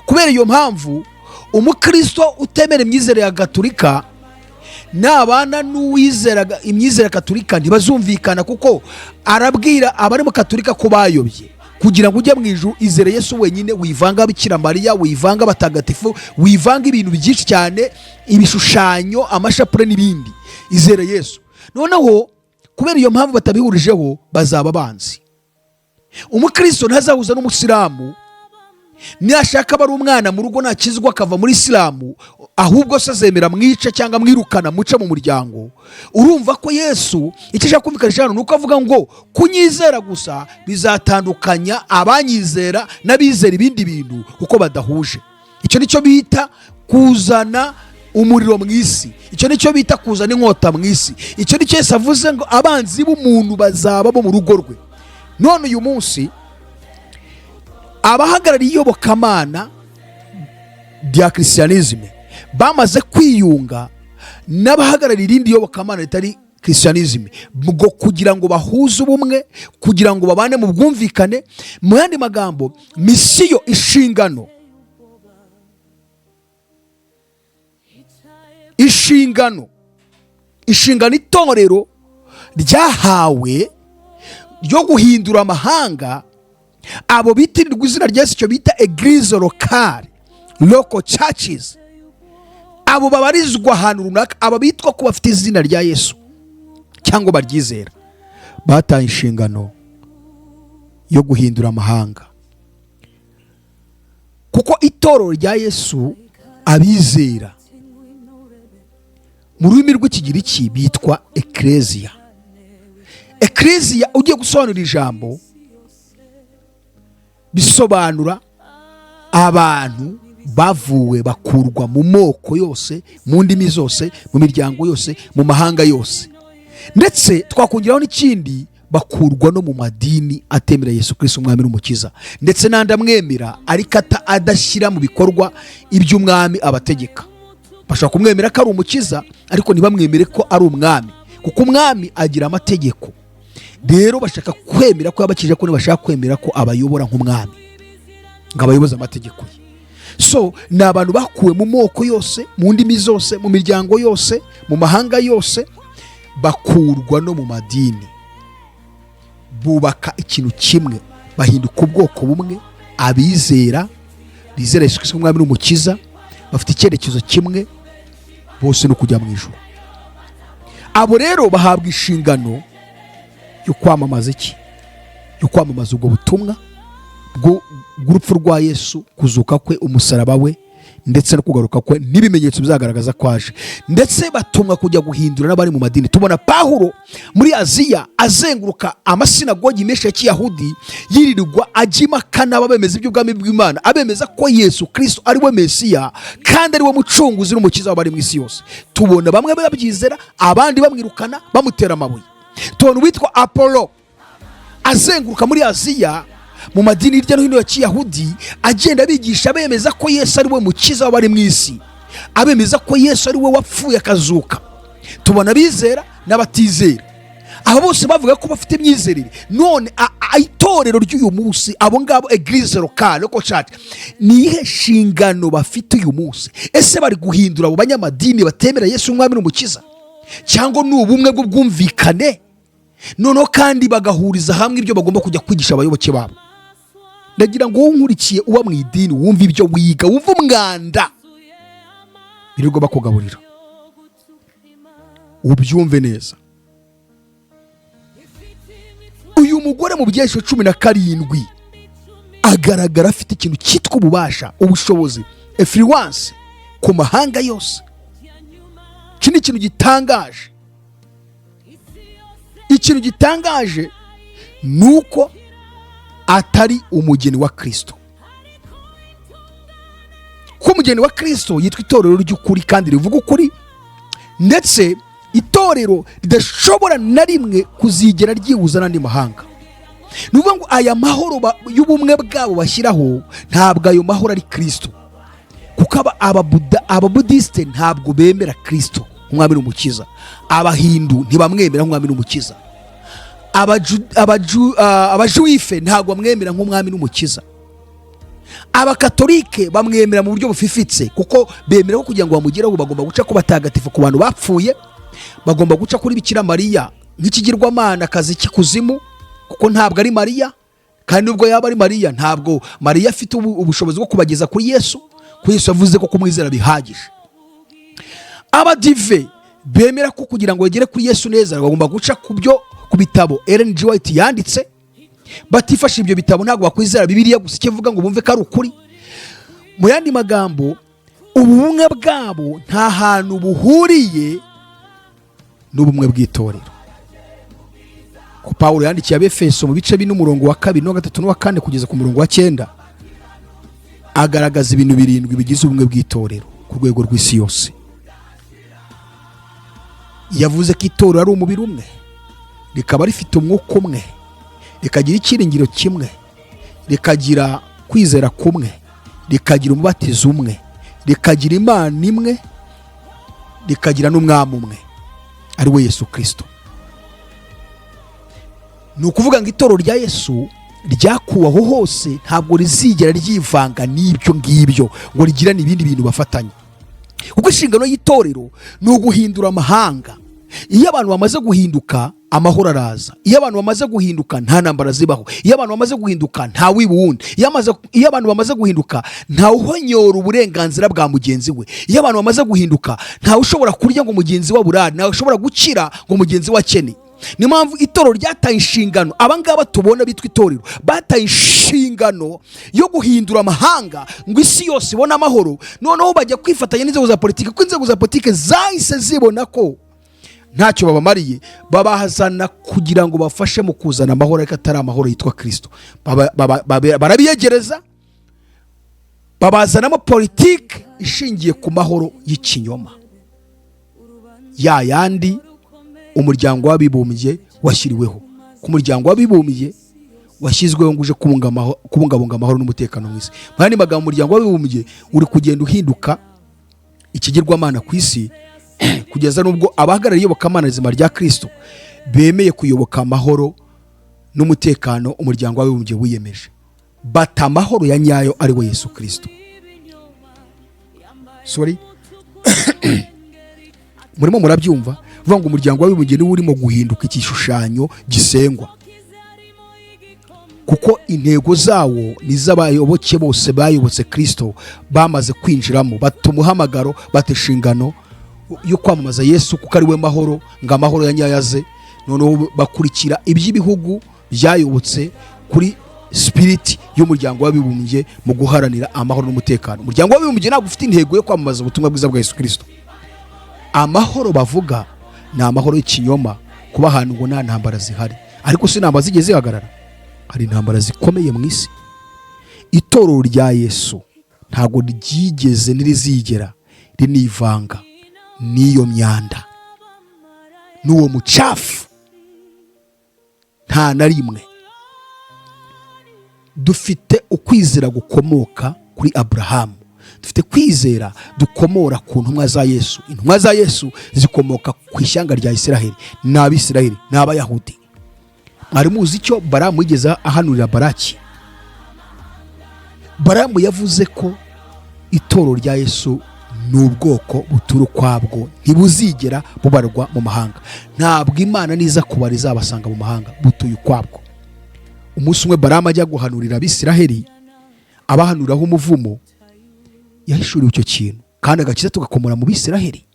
Kubera iyo mpamvu umukristo utemera imyizerere ya Gatolika nabana n'uwizera imyizerere ya Gatolika ntibazumvikana, kuko arabwira abari mu Katolika ko bayobye. Kugira ngo ujye mu ijuru izere Yesu wenyine, wivanga Bikira Mariya, wivanga abatagatifu, wivanga ibintu byinshi cyane, ibishushanyo, amashapure n'ibindi, izere Yesu. Noneho kubera iyo mpamvu batabihurijeho bazaba banzi. Umukristo ntazahuza n'umusilamu, nashaka aba ari umwana mu rugo nakizwa akava muri isilamu, ahubwo se azemera mwice cyangwa mwirukana muce mu muryango. Urumva ko Yesu icyo ashaka kumvikanisha hano ni uko avuga ngo kunyizera gusa bizatandukanya abanyizera n'abizera ibindi bintu kuko badahuje. Icyo nicyo bita kuzana umuriro mu isi, icyo nicyo bita kuzana inkota mu isi, icyo nicyo Yesu avuze ngo abanzi b'umuntu bazaba bo mu rugo rwe. None uyu munsi abahagarariye iyobokamana rya Christianisme bamaze kwiyunga n'abahagarariye irindi yobokamana ritari Christianisme, ngo kugira ngo bahuze ubumwe, kugira ngo babane mu bwumvikane. Mu yandi magambo, misiyo, inshingano itorero ryahawe ryo guhindura amahanga, abo bitirirwa izina rya Yesu, icyo bita eglise locale, local churches, abo babarizwa ahantu runaka, abo bitwa ko bafite izina rya Yesu cyangwa baryizera, bataye inshingano yo guhindura amahanga. Kuko itorero rya Yesu abizera mu rurimi rw'ikigiriki bitwa ecclesia. Ecclesia ugiye gusobanura ijambo bisobanura abantu bavuwe bakurwa mu moko yose, mu ndimi zose, mu miryango yose, mu mahanga yose. Ndetse twakongeraho n'ikindi, Bakurwa no mu madini atemera Yesu Kristo umwami n'umukiza, ndetse n'andi amwemera ariko adashyira mu bikorwa iby'umwami abategeka. Bashobora kumwemera ko ari umukiza, ariko ntibamwemere ko ari umwami, kuko umwami agira amategeko. Rero bashaka kwemera ko yabakije, ko ntibashaka kwemera ko abayobora nk'umwami, ngo abayoboze amategeko ye. So ni abantu bakuwe mu moko yose, mu ndimi zose, mu miryango yose, mu mahanga yose, bakurwa no mu madini, bubaka ikintu kimwe, bahinduka ubwoko bumwe. Abizera bizera Yesu Kristo umwami n'umukiza bafite icyerekezo kimwe bose, no kujya mu ijuru. Abo rero bahabwa inshingano yo kwamamaza iki? Yo kwamamaza ubwo butumwa bw'urupfu rwa Yesu, kuzuka kwe, umusaraba we, ndetse no kugaruka kwe, n'ibimenyetso bizagaragaza ko aje. Ndetse batumwa kujya guhindura n'abari mu madini. Tubona Pawulo muri Aziya azenguruka amasinagogi menshi ya Kiyahudi, yirirwa ajya impaka n'ababemeza iby'ubwami bw'Imana, abemeza ko Yesu Kristo ari we Mesiya kandi ari we mucunguzi n'umukiza w'abari mu isi yose. Tubona bamwe babyizera, abandi bamwirukana, bamutera amabuye. Tubona uwitwa Apolo azenguruka muri Aziya mu madini hirya no hino ya Kiyahudi, agenda abigisha, bemeza ko Yesu ari we mukiza w'abari mu isi, abemeza ko Yesu ari we wapfuye akazuka. Tubona abizera n'abatizera, aba bose bavuga ko bafite imyizerere. None itorero ry'uyu munsi, abo ngabo, église locale, local church, ni iyihe nshingano bafite uyu munsi? Ese bari guhindura abo banyamadini batemera Yesu umwami n'umukiza, cyangwa ni ubumwe bw'ubwumvikane, noneho kandi bagahuriza hamwe ibyo bagomba kujya kwigisha abayoboke babo? Ndagira ngo wowe unkurikiye uba mu idini, wumve ibyo wiga, wumve umwanda birirwa bakugaburira, ubyumve neza. Uyu mugore mu Byahishuwe 17 agaragara afite ikintu cyitwa ububasha, ubushobozi, influence ku mahanga yose. Iki ni ikintu gitangaje. Ikintu gitangaje ni uko atari umugeni wa Kirisito, ko umugeni wa Kirisito yitwa itorero ry'ukuri kandi rivuga ukuri, ndetse itorero ridashobora na rimwe kuzigera ryihuza n'andi mahanga. Ni ukuvuga ngo aya mahoro y'ubumwe bwabo bashyiraho, ntabwo ayo mahoro ari Kirisito, kuko ababudisite ntabwo bemera Kirisito nk'umwami n'umukiza, Abahindu ntibamwemera nk'umwami n'umukiza, Abajuwife ntabwo bamwemera nk'umwami n'umukiza, Abakatolike bamwemera mu buryo bufifitse, kuko bemera ko kugira ngo bamugereho bagomba guca ku batagatifu, ku bantu bapfuye, bagomba guca kuri Bikira Mariya nk'ikigirwamana akazi k'ikuzimu, kuko ntabwo ari Mariya. Kandi nubwo yaba ari Mariya, ntabwo Mariya afite ubushobozi bwo kubageza kuri Yesu, ko Yesu yavuze ko kumwizera bihagije. Abadive bemera ko kugira ngo bagere kuri Yesu neza bagomba guca ku bitabo Ellen G. White yanditse. Batifashe ibyo bitabo, ntabwo bakwizera Bibiliya gusa icyo ivuga ngo bumve ko ari ukuri. Mu yandi magambo, ubumwe bwabo nta hantu buhuriye n'ubumwe bw'itorero. Ko Pawulo yandikiye Abefeso mu bice 4, umurongo wa 2 n'uwa 3 n'uwa 4 kugeza ku murongo wa 9, agaragaza ibintu birindwi bigize ubumwe bw'itorero ku rwego rw'isi yose. Yavuze ko itorero ari umubiri umwe, rikaba rifite umwuka umwe, rikagira icyiringiro kimwe, rikagira kwizera kumwe, rikagira umubatizo umwe, rikagira Imana imwe, rikagira n'umwami umwe, ari we Yesu Kirisito. Ni ukuvuga ngo itorero rya Yesu ryakuwe aho hose ntabwo rizigera ryivanga n'ibyo ngibyo ngo rigirane ibindi bintu bafatanya, kuko inshingano y'itorero ni uguhindura amahanga. Iyo abantu bamaze guhinduka, amahoro araza. Iyo abantu bamaze guhinduka, nta ntambara zibaho. Iyo abantu bamaze guhinduka, nta wiba uwundi. Iyo abantu bamaze guhinduka, ntawe uhonyora uburenganzira bwa mugenzi we. Iyo abantu bamaze guhinduka, ntawe ushobora kurya ngo mugenzi we aburare, ntawe ushobora gukira ngo mugenzi we akene. Niyo mpamvu itorero ryataye inshingano. Abangaba tubona bitwa itorero bataye inshingano yo guhindura amahanga ngo isi yose ibone amahoro, noneho bajya kwifatanya n'inzego za politiki, kuko inzego za politiki zahise zibona ko ntacyo babamariye, babazana kugira ngo bafashe mu kuzana amahoro, ariko atari amahoro yitwa Kirisito. Barabiyegereza, babazanamo politiki ishingiye ku mahoro y'ikinyoma, ya yandi Umuryango w'Abibumbye washyiriweho. Ku Muryango w'Abibumbye washyizweho ngo uje kubungabunga amahoro n'umutekano mu isi. Mu yandi magambo, Umuryango w'Abibumbye uri kugenda uhinduka ikigirwamana ku isi, kugeza n'ubwo abahagarariye iyobokamana rizima rya Kristo bemeye kuyoboka amahoro n'umutekano Umuryango w'Abibumbye wiyemeje, bata amahoro ya nyayo, ari we Yesu Kristo. Sorry, murimo murabyumva? Vuga ngo Umuryango w'Abibumbye niwo urimo guhinduka igishushanyo gisengwa, kuko intego zawo ni iz'abayoboke bose bayobotse Kristo, bamaze kwinjiramo, bata umuhamagaro, bata inshingano yo kwamamaza Yesu, kuko ari we mahoro, ngo amahoro ya nyayo aze. Noneho bakurikira iby'ibihugu byayobotse kuri spirit y'Umuryango w'Abibumbye mu guharanira amahoro n'umutekano. Umuryango w'Abibumbye ntabwo ufite intego yo kwamamaza ubutumwa bwiza bwa Yesu Kristo. Amahoro bavuga ni amahoro y'ikinyoma, kuba ahantu ngo nta ntambara zihari. Ariko si intambara zigeze zihagarara? Hari intambara zikomeye mu isi. Itorero rya Yesu ntabwo ryigeze, ntirizigera rinivanga n'iyo myanda n'uwo mucafu, nta na rimwe. Dufite ukwizera gukomoka kuri Aburahamu, dufite kwizera dukomora ku ntumwa za Yesu. Intumwa za Yesu zikomoka ku ishyanga rya Isiraheli, ni Abisiraheli, ni Abayahudi. Mwari muzi icyo Baramu yigeze ahanurira Baraki? Baramu yavuze ko itorero rya Yesu ni ubwoko butura ukwabwo, ntibuzigera bubarwa mu mahanga. Ntabwo Imana niza kubara izabasanga mu mahanga, butuye ukwabwo. Umunsi umwe Baramu ajya guhanurira Abisiraheli, abahanuriraho umuvumo, yahishuriwe icyo kintu. Kandi agakiza tugakomora mu Bisiraheli.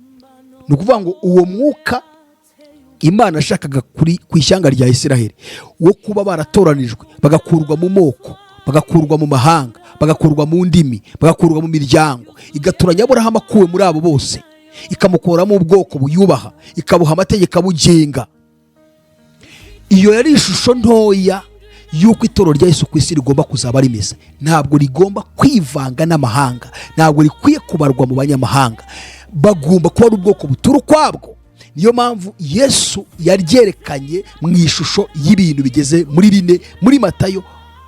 Ni ukuvuga ngo uwo mwuka Imana yashakaga kuri ku ishyanga rya Isiraheli wo kuba baratoranijwe, bagakurwa mu moko, bagakurwa mu mahanga, bagakurwa mu ndimi, bagakurwa mu miryango, igatoranya Aburahamu akuwe muri abo bose, ikamukuramo ubwoko buyubaha, ikabuha amategeko abugenga. Iyo yari ishusho ntoya y'uko itorero rya Yesu ku isi rigomba kuzaba rimeze. Ntabwo rigomba kwivanga n'amahanga, ntabwo rikwiye kubarwa mu banyamahanga, bagomba kuba ari ubwoko butura ukwabwo. Niyo mpamvu Yesu yaryerekanye mu ishusho y'ibintu bigeze muri bine muri Matayo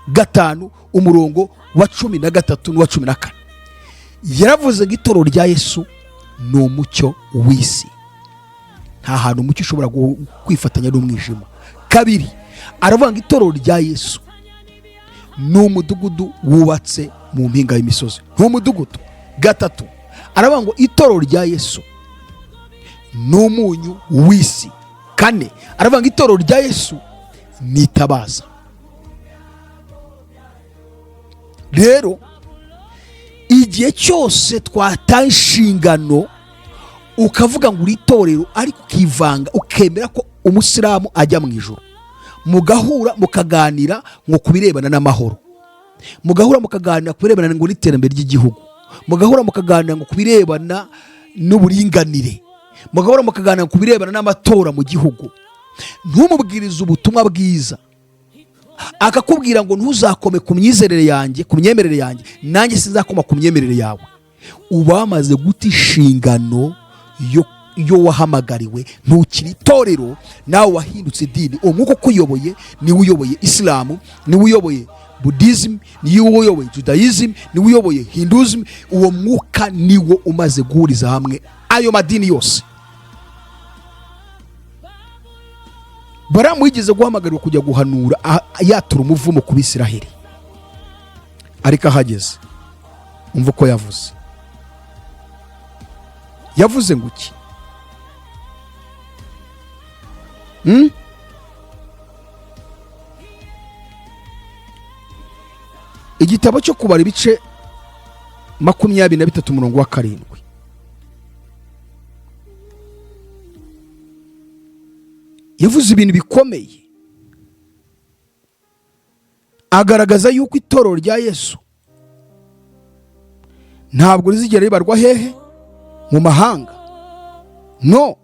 5, umurongo wa 13 n'uwa 14. Yaravuze ngo itorero rya Yesu ni umucyo w'isi, nta hantu umucyo ushobora kwifatanya n'umwijima. Kabiri, aravuga ngo itorero rya Yesu ni umudugudu wubatse mu mpinga y'imisozi, ni umudugudu. Gatatu, aravuga ngo itorero rya Yesu ni umunyu w'isi. Kane, aravuga ngo itorero rya Yesu ni itabaza. Rero igihe cyose twataye inshingano, ukavuga ngo uri itorero ariko ukivanga, ukemera ko umusilamu ajya mu ijuru, mugahura mukaganira ngo ku birebana n'amahoro, mugahura mukaganira ku birebana ngo n'iterambere ry'igihugu, mugahura mukaganira ngo ku birebana n'uburinganire, mugahura mukaganira ku birebana n'amatora mu gihugu, ntumubwirize ubutumwa bwiza, akakubwira ngo ntuzakome ku myizerere yanjye, ku myemerere yanjye, nanjye sinzakoma ku myemerere yawe, uba wamaze guta inshingano yo wahamagariwe. Ntukiri itorero, nawe wahindutse idini. Uwo mwuka ukuyoboye niwe uyoboye Isilamu, niwe uyoboye Buddhism, niwe uyoboye Judaism, niwe uyoboye Hinduism. Uwo mwuka niwo umaze guhuriza hamwe ayo madini yose. Baramu yigeze guhamagarirwa kujya guhanura, yatura umuvumo ku Bisiraheli, ariko ahageze, umva uko yavuze. Yavuze ngo iki? Igitabo cyo Kubara, ibice 23, umurongo wa 7. Yavuze ibintu bikomeye, agaragaza yuko itorero rya Yesu ntabwo rizigera ribarwa hehe? Mu mahanga. No,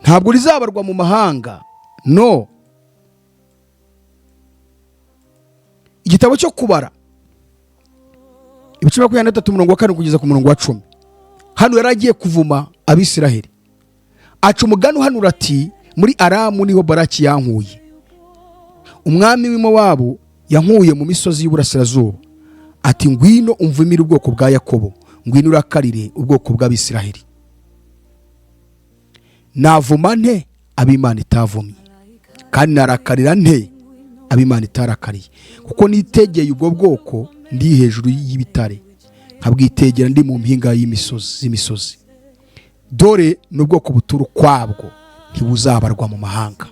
ntabwo rizabarwa mu mahanga. No, igitabo cyo Kubara, ibice 23, umurongo wa 7 kugeza ku murongo wa 10. Hano yari agiye kuvuma Abisiraheli. Aca umugani uhanura ati: "Muri Aramu niho Baraki yankuye, umwami w'i yankuye mu misozi y'uburasirazuba, ati: 'Ngwino umvumire ubwoko bwa Yakobo, ngwino urakarire ubwoko bw'Abisiraheli.' Navuma nte ab'Imana itavumye? Kandi narakarira nte ab'Imana itarakariye? Kuko nitegeye ubwo bwoko ndi hejuru y'ibitare, nkabwitegera ndi mu mpinga y'imisozi z'imisozi. Dore n'ubwoko butura ukwabwo, ntibuzabarwa mu mahanga.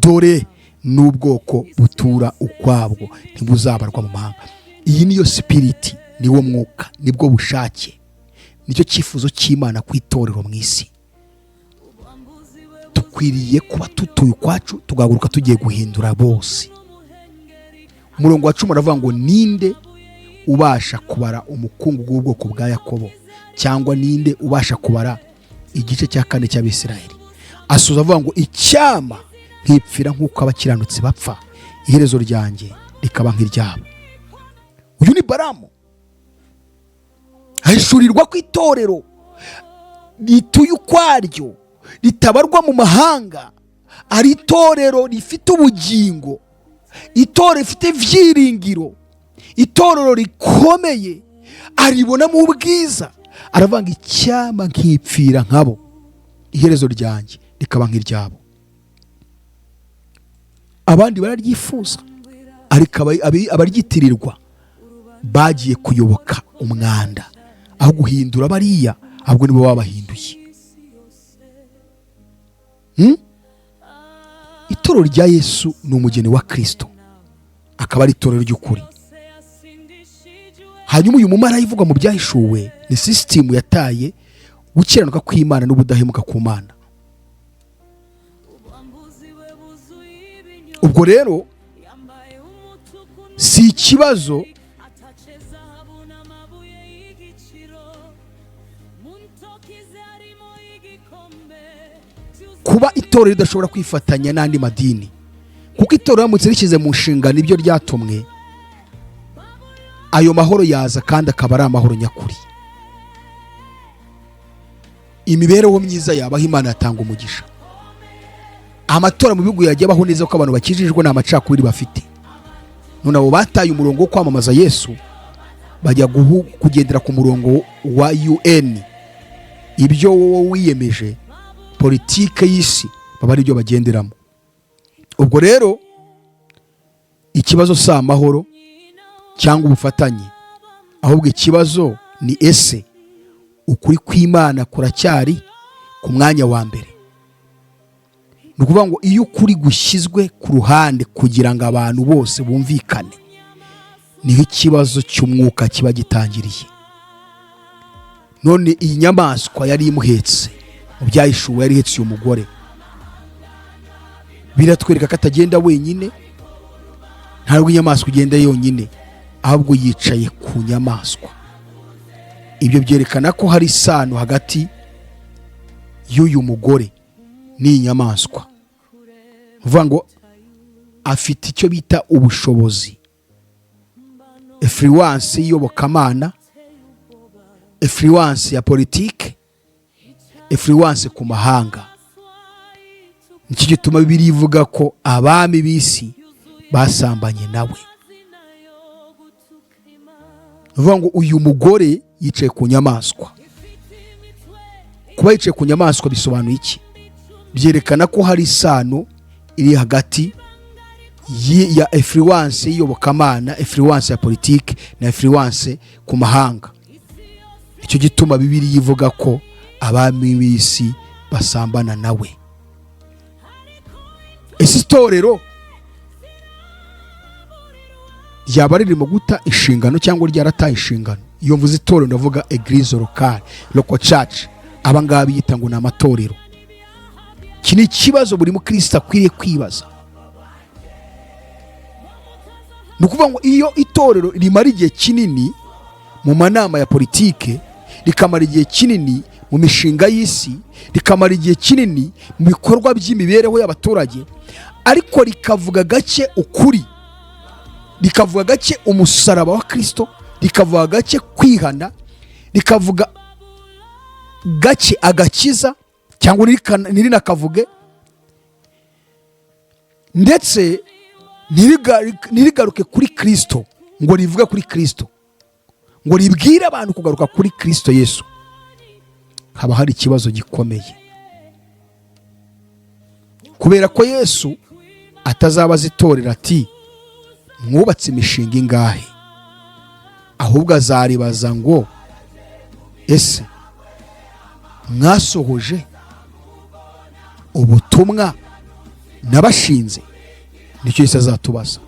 Dore n'ubwoko butura ukwabwo, ntibuzabarwa mu mahanga." Iyi niyo spirit, niwo mwuka, nibwo bushake, nicyo cyifuzo cy'Imana ku itorero mu isi. Dukwiriye kuba tutuye ukwacu, tugahaguruka tugiye guhindura bose. Umurongo wa 10 aravuga ngo: "Ninde ubasha kubara umukungugu w'ubwoko bwa Yakobo, cyangwa ninde ubasha kubara igice cya kane cy'Abisirayeli?" Asoza avuga ngo: "Icyampa nkipfira nk'uko abakiranutsi bapfa, iherezo ryanjye rikaba nk'iryabo." Uyu ni Baramu, ahishurirwa ko itorero rituye ukwaryo, ritabarwa mu mahanga, ari itorero rifite ubugingo, itorero rifite ibyiringiro, itorero rikomeye. Aribonamo ubwiza, aravuga ngo: "Icyampa nkipfira nkabo, iherezo ryanjye rikaba nk'iryabo." Abandi bararyifuza, ariko abaryitirirwa bagiye kuyoboka umwanda aho guhindura bariya, ahubwo nibo babahinduye. Itorero rya Yesu ni umugeni wa Kirisito, akaba ari itorero ry'ukuri. Hanyuma uyu mumarayika ivugwa mu Byahishuwe ni sisitemu yataye gukiranuka kw'Imana n'ubudahemuka ku Mana. Ubwo rero si ikibazo kuba itorero ridashobora kwifatanya n'andi madini, kuko itorero riramutse rishyize mu nshingano ibyo ryatumwe, ayo mahoro yaza kandi akaba ari amahoro nyakuri. Imibereho myiza yabaho, Imana yatanga umugisha. Amatora mu bihugu yajya abaho neza, ko abantu bakijijwe nta macakubiri bafite. None abo bataye umurongo wo kwamamaza Yesu, bajya kugendera ku murongo wa UN, ibyo wowe wiyemeje, politike y'isi, baba ari byo bagenderamo. Ubwo rero ikibazo si amahoro cyangwa ubufatanye, ahubwo ikibazo ni: ese ukuri kw'Imana kuracyari ku mwanya wa mbere? Ni ukuvuga ngo iyo ukuri gushyizwe ku ruhande kugira ngo abantu bose bumvikane, niho ikibazo cy'umwuka kiba gitangiriye. None iyi nyamaswa yari imuhetse, mu Byahishuwe yari ihetse uyu mugore, biratwereka ko atagenda wenyine. Ntabwo inyamaswa igenda yonyine, ahubwo yicaye ku nyamaswa. Ibyo byerekana ko hari isano hagati y'uyu mugore n'iyi nyamaswa. Uvuga ngo afite icyo bita ubushobozi, influence y'iyobokamana, influence ya politike, influence ku mahanga. Nicyo gituma Bibiliya ivuga ko abami b'isi basambanye nawe. Uvuga ngo uyu mugore yicaye ku nyamaswa. Kuba yicaye ku nyamaswa bisobanuye iki? Byerekana ko hari isano iri hagati ya influence y'iyobokamana, influence ya politike na influence ku mahanga. Nicyo gituma Bibiliya ivuga ko abami b'isi basambana nawe. Ese itorero ryaba ririmo guta inshingano cyangwa ryarataye inshingano? Iyo mvuze itorero, ndavuga église locale, local church. Aba ngaba biyita ngo ni amatorero. Iki ni ikibazo buri mukristo akwiriye kwibaza. Ni ukuvuga ngo iyo itorero rimara igihe kinini mu manama ya politike, rikamara igihe kinini mu mishinga y'isi, rikamara igihe kinini mu bikorwa by'imibereho y'abaturage, ariko rikavuga gake ukuri, rikavuga gake umusaraba wa Kirisito, rikavuga gake kwihana, rikavuga gake agakiza. Cyangwa ntirinakavuge, ndetse ntirigaruke kuri Kirisito ngo rivuge kuri Kirisito, ngo ribwire abantu kugaruka kuri Kirisito Yesu, haba hari ikibazo gikomeye, kubera ko Yesu atazabaza itorero ati: "Mwubatse imishinga ingahe?" Ahubwo azaribaza ngo: "Ese mwasohoje ubutumwa nabashinze?" Nicyo Yesu azatubaza.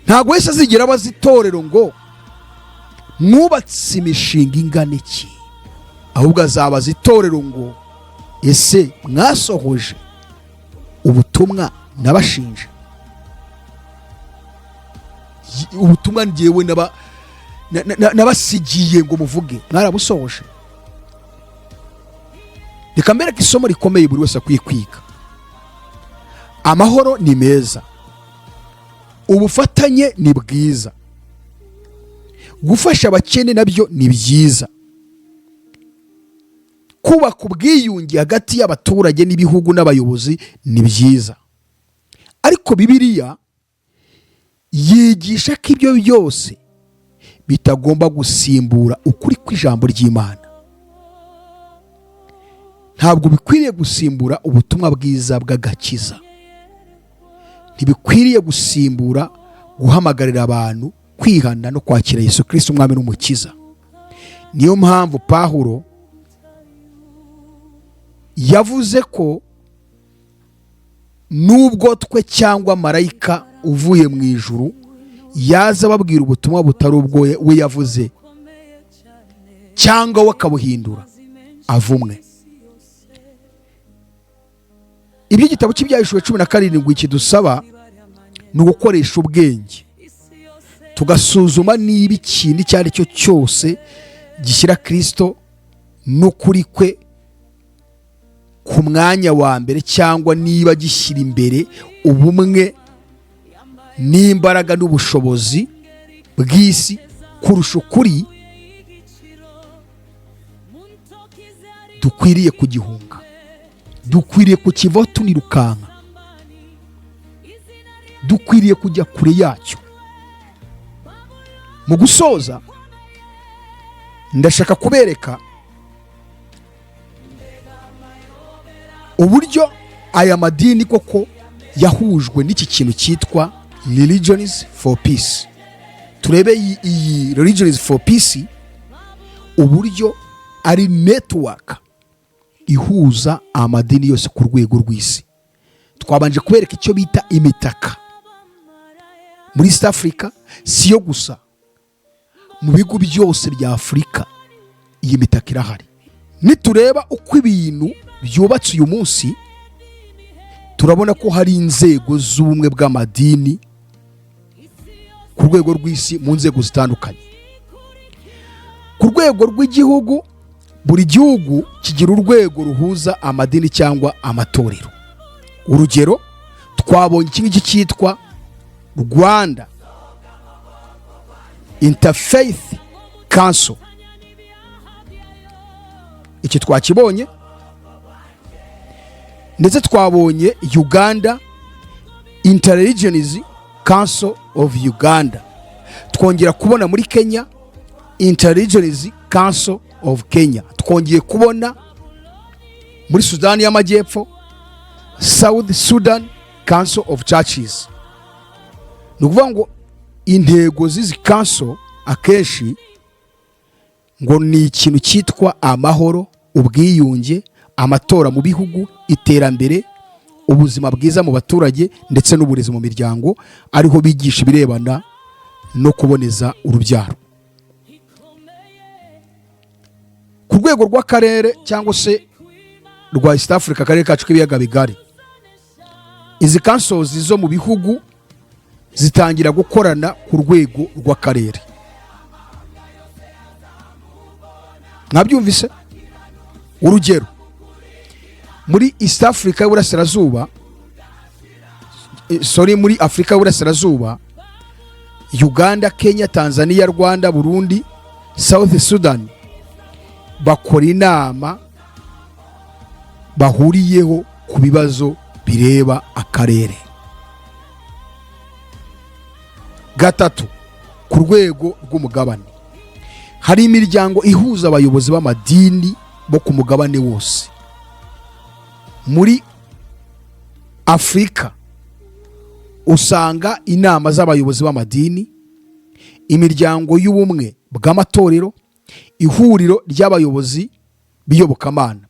Ntabwo Yesu azigera abaza itorero ngo: "Mwubatse imishinga ingana iki?" Ahubwo azabaza itorero ngo: "Ese mwasohoje ubutumwa nabashinje?" Ubutumwa ngewe nabasigiye ngo muvuge, mwarabusohoje? Reka mbereke isomo rikomeye buri wese akwiye kwiga. Amahoro ni meza, ubufatanye ni bwiza, gufasha abakene nabyo ni byiza, kubaka ubwiyunge hagati y'abaturage n'ibihugu n'abayobozi ni byiza. Ariko Bibiliya yigisha ko ibyo byose bitagomba gusimbura ukuri kw'ijambo ry'Imana. Ntabwo bikwiriye gusimbura ubutumwa bwiza bw'agakiza. Ntibikwiriye gusimbura guhamagarira abantu kwihana no kwakira Yesu Kirisito umwami n'umukiza. Niyo mpamvu Pawulo yavuze ko nubwo twe cyangwa marayika uvuye mu ijuru yaza ababwira ubutumwa butari ubwo we yavuze, cyangwa we akabuhindura, avumwe. Ibyo igitabo cy'Ibyahishuwe 17 kidusaba ni ugukoresha ubwenge, tugasuzuma niba ikintu icyo ari cyo cyose gishyira Kirisito n'ukuri kwe ku mwanya wa mbere, cyangwa niba gishyira imbere ubumwe n'imbaraga n'ubushobozi bw'isi kurusha ukuri, dukwiriye kugihunga, dukwiriye kukivaho tunirukanka, dukwiriye kujya kure yacyo. Mu gusoza, ndashaka kubereka uburyo aya madini koko yahujwe n'iki kintu cyitwa Religions for Peace. Turebe iyi Religions for Peace, uburyo ari network ihuza amadini yose ku rwego rw'isi. Twabanje kubereka icyo bita imitaka muri East Africa. Si yo gusa, mu bihugu byose bya Afurika iyi mitaka irahari. Nitureba uko ibintu byubatse uyu munsi, turabona ko hari inzego z'ubumwe bw'amadini ku rwego rw'isi mu nzego zitandukanye. Ku rwego rw'igihugu, buri gihugu kigira urwego ruhuza amadini cyangwa amatorero. Urugero, twabonye iki ngiki cyitwa Rwanda Interfaith Council, iki twakibonye. Ndetse twabonye Uganda Interreligious Council of Uganda, twongera kubona muri Kenya Interreligious Council of Kenya, twongeye kubona muri Sudani y'Amajyepfo South Sudan Council of Churches. Ni ukuvuga ngo intego z'izi council akenshi ngo ni ikintu cyitwa amahoro, ubwiyunge, amatora mu bihugu, iterambere, ubuzima bwiza mu baturage, ndetse n'uburezi mu miryango, ariho bigisha ibirebana no kuboneza urubyaro. Ku rwego rw'akarere cyangwa se rwa East Africa, akarere kacu k'ibiyaga bigari, izi councils zo mu bihugu zitangira gukorana ku rwego rw'akarere. Mwabyumvise? Urugero, muri East Africa y'Uburasirazuba, sorry, muri Afurika y'Uburasirazuba, Uganda, Kenya, Tanzania, Rwanda, Burundi, South Sudan bakora inama Bahuriyeho ku bibazo bireba akarere. Gatatu, ku rwego rw'umugabane hari imiryango ihuza abayobozi b'amadini bo ku mugabane wose. Muri Afurika usanga inama z'abayobozi b'amadini, imiryango y'ubumwe bw'amatorero, ihuriro ry'abayobozi b'iyobokamana.